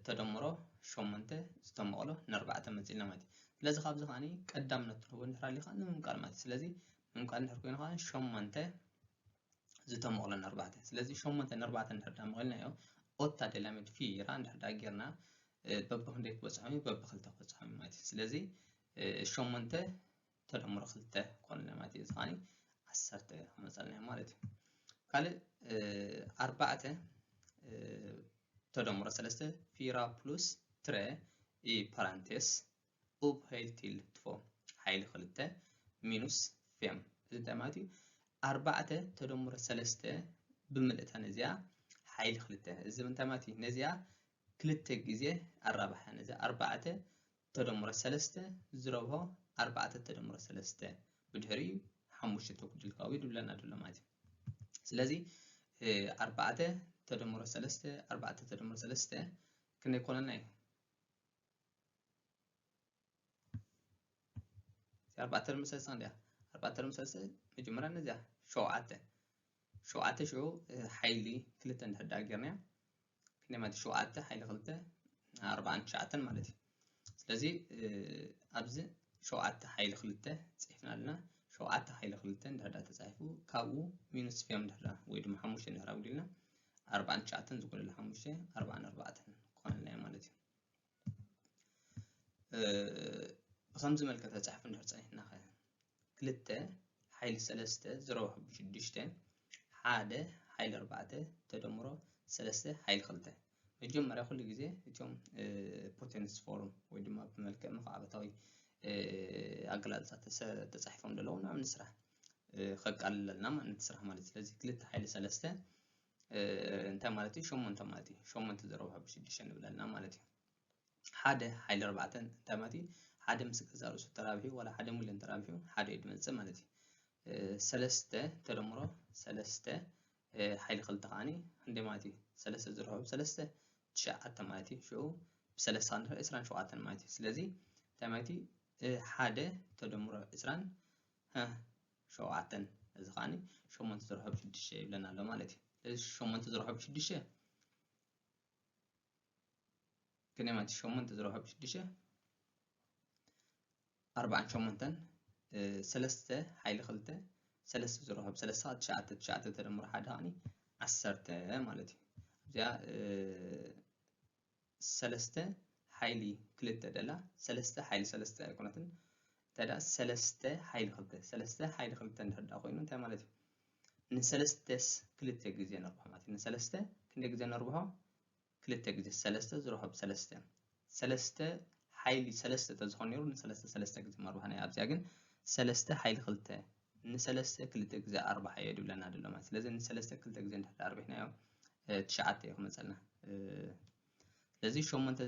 ተደምሮ ሸሞንተ ዝተመቐሎ ንኣርባዕተ መፂልና ማለት እዩ። ስለዚ ካብዚ ከዓ ቀዳምነት ትረኽቦ እንድሕር ኣሊኻ ንምምቃል ማለት እዩ። ስለዚ ምምቃል እንድሕር ኮይኑ ከዓ ሸሞንተ ዝተመቕሎ ንኣርባዕተ። ስለዚ ሸሞንተ ንኣርባዕተ እንድሕር ዳ መቒልናዮ ኦታ ደላሚድ ፊራ እንድሕር ዳ ጌርና በብክንደይ ክበፅሖም እዩ? በብክልተ ክበፅሖም እዩ ማለት እዩ። ስለዚ ሸሞንተ ተደምሮ ክልተ ኮንልና ማለት እዩ። እዚ ከዓ ዓሰርተ ክመፀልና እዩ ማለት እዩ። ካልእ ኣርባዕተ ተደምሮ ሰለስተ ፊራ ፕሉስ ትረ ኢ ፓራንቴስ ኡፕ ሄልቲል ትፎ ሓይሊ ክልተ ሚኑስ ፌም። እዚ እንታይ ማለት እዩ? ኣርባዕተ ተደምሮ ሰለስተ ብምልእታ ነዚኣ ሓይሊ ክልተ። እዚ እንታይ ማለት እዩ? ነዚኣ ክልተ ግዜ ኣራብሓ። ነዚ ኣርባዕተ ተደምሮ ሰለስተ ዝረብሖ ኣርባዕተ ተደምሮ ሰለስተ ብድሕሪኡ ሓሙሽተ ተጉድል ካብኡ ድብለና ድሎ ማለት እዩ። ስለዚ ኣርባዕተ ተደምሮ ሰለስተ ኣርባዕተ ተደምሮ ሰለስተ ክንደይ ኮነና እዩ? ኣርባዕተ ተደምሮ ሰለስተ ክንደይ እያ? ኣርባዕተ ተደምሮ ሰለስተ መጀመርያ ነዚኣ ሸውዓተ ሸውዓተ ሽዑ ሓይሊ ክልተ እንድሕር ደኣ ጌርናያ ክንደይ ማለት ሸውዓተ ሓይሊ ክልተ ኣርባዓን ትሽዓተን ማለት እዩ። ስለዚ ኣብዚ ሸውዓተ ሓይሊ ክልተ ፅሒፍና ኣለና። ሸውዓተ ሓይሊ ክልተ እንድሕር ደኣ ተፃሒፉ ካብኡ ሚኑስ ፌም እንድሕር ደኣ ወይ ድማ ሓሙሽተ እንድሕር ኣጉዲልና ኣርባዓን ትሽዓተን ዝጎደለ ሓሙሽተ ኣርባዓን ኣርባዕተን ክኾነልና እዩ ማለት እዩ። ብከምዚ መልክዕ ተፃሒፉ እንድሕር ፀኒሕና ኸ ክልተ ሓይሊ ሰለስተ ዝረብሑ ብሽዱሽተ ሓደ ሓይሊ ኣርባዕተ ተደምሮ ሰለስተ ሓይሊ ክልተ። መጀመርያ ኩሉ ግዜ እቶም ፖቴንስ ፎርም ወይ ድማ ብመልክዕ መኻዕበታዊ ኣገላልፃ ተፃሒፎም ዘለዉ ናብ ንስራሕ ከቃልለልና ማለት ስራሕ ማለት። ስለዚ ክልተ ሓይሊ ሰለስተ እንታይ ማለት እዩ? ሸሞንተ ማለት እዩ። ሸሞንተ ዝረብሖ ብሽዱሽተ ንብለልና ማለት እዩ። ሓደ ሓይሊ ኣርባዕተ እንታይ ማለት እዩ? ሓደ ምስ ገዛእ ርእሱ ተራብሑ ዋላ ሓደ ሙሉእ ተራብሑ ሓደ እዩ ዝመፅእ ማለት እዩ። ሰለስተ ተደምሮ ሰለስተ ሓይሊ ክልተ ከዓኒ ክንደይ ማለት እዩ? ሰለስተ ዝርሖ ብሰለስተ ትሽዓተ ማለት እዩ። ሽዑ ብሰለስተ ክንድሕር ዕስራን ሸውዓተን ማለት እዩ። ስለዚ እንታይ ማለት እዩ? ሓደ ተደምሮ ዕስራን ሸውዓተን፣ እዚ ከዓኒ ሸሞንተ ዝርሖ ብሽዱሽተ ይብለና ኣሎ ማለት እዩ። ስለዚ ሸሞንተ ዝርሖ ብሽዱሽተ ክንደይ ማለት እዩ? ሸሞንተ ዝርሖ ብሽዱሽተ ኣርባዓን ሸሞንተን፣ ሰለስተ ሓይሊ ክልተ፣ ሰለስተ ዝርሖ ብሰለስተ ትሽዓተ፣ ትሽዓተ ተደምሮ ሓደ ከዓኒ ዓሰርተ ማለት እዩ። እዚኣ ሰለስተ ሓይሊ ክልተ ደላ ሰለስተ ሓይሊ ሰለስተ ኣይኮነትን። እንታይ ደኣ ሰለስተ ሓይሊ ክልተ፣ ሰለስተ ሓይሊ ክልተ እንድሕር ደኣ ኮይኑ እንታይ ማለት እዩ? ንሰለስተስ ክልተ ግዜ ነርብሖ ማለት እዩ። ንሰለስተ ክንደይ ግዜ ነርብሖ? ክልተ ግዜ ሰለስተ ዝርሖ ብሰለስተ። ሰለስተ ሓይሊ ሰለስተ ተዝኾን ነይሩ ንሰለስተ ሰለስተ ግዜ መርባሕና እዩ። ኣብዚኣ ግን ሰለስተ ሓይሊ ክልተ ንሰለስተ ክልተ ግዜ ኣርባሓዮ ድብለና ደሎ ማለት። ስለዚ ንሰለስተ ክልተ ግዜ እንድሕር ኣርቢሕናዮ ትሽዓተ እዩ ክመፀልና። ስለዚ ሸሞንተ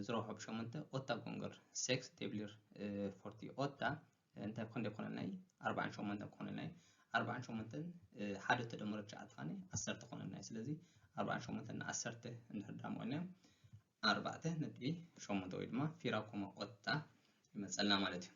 ዝረብሖ ብሸሞንተ ኦታ ጎንገር ሴክስ ደብሊር ፎርቲ ኦታ እንታይ ክንደይ ክኾነልና እዩ? ኣርባዓን ሸሞንተን ክኾነልና እዩ። ኣርባዓን ሸሞንተን ሓደ ተደምሮ ትሽዓተ ከዓኒ ዓሰርተ ክኾነልና እዩ። ስለዚ ኣርባዓን ሸሞንተን ንዓሰርተ እንድሕር ዳምቐልናዮ ኣርባዕተ ነጥቢ ሸሞንተ ወይ ድማ ፊራ ኮማ ኦታ ይመፀልና ማለት እዩ።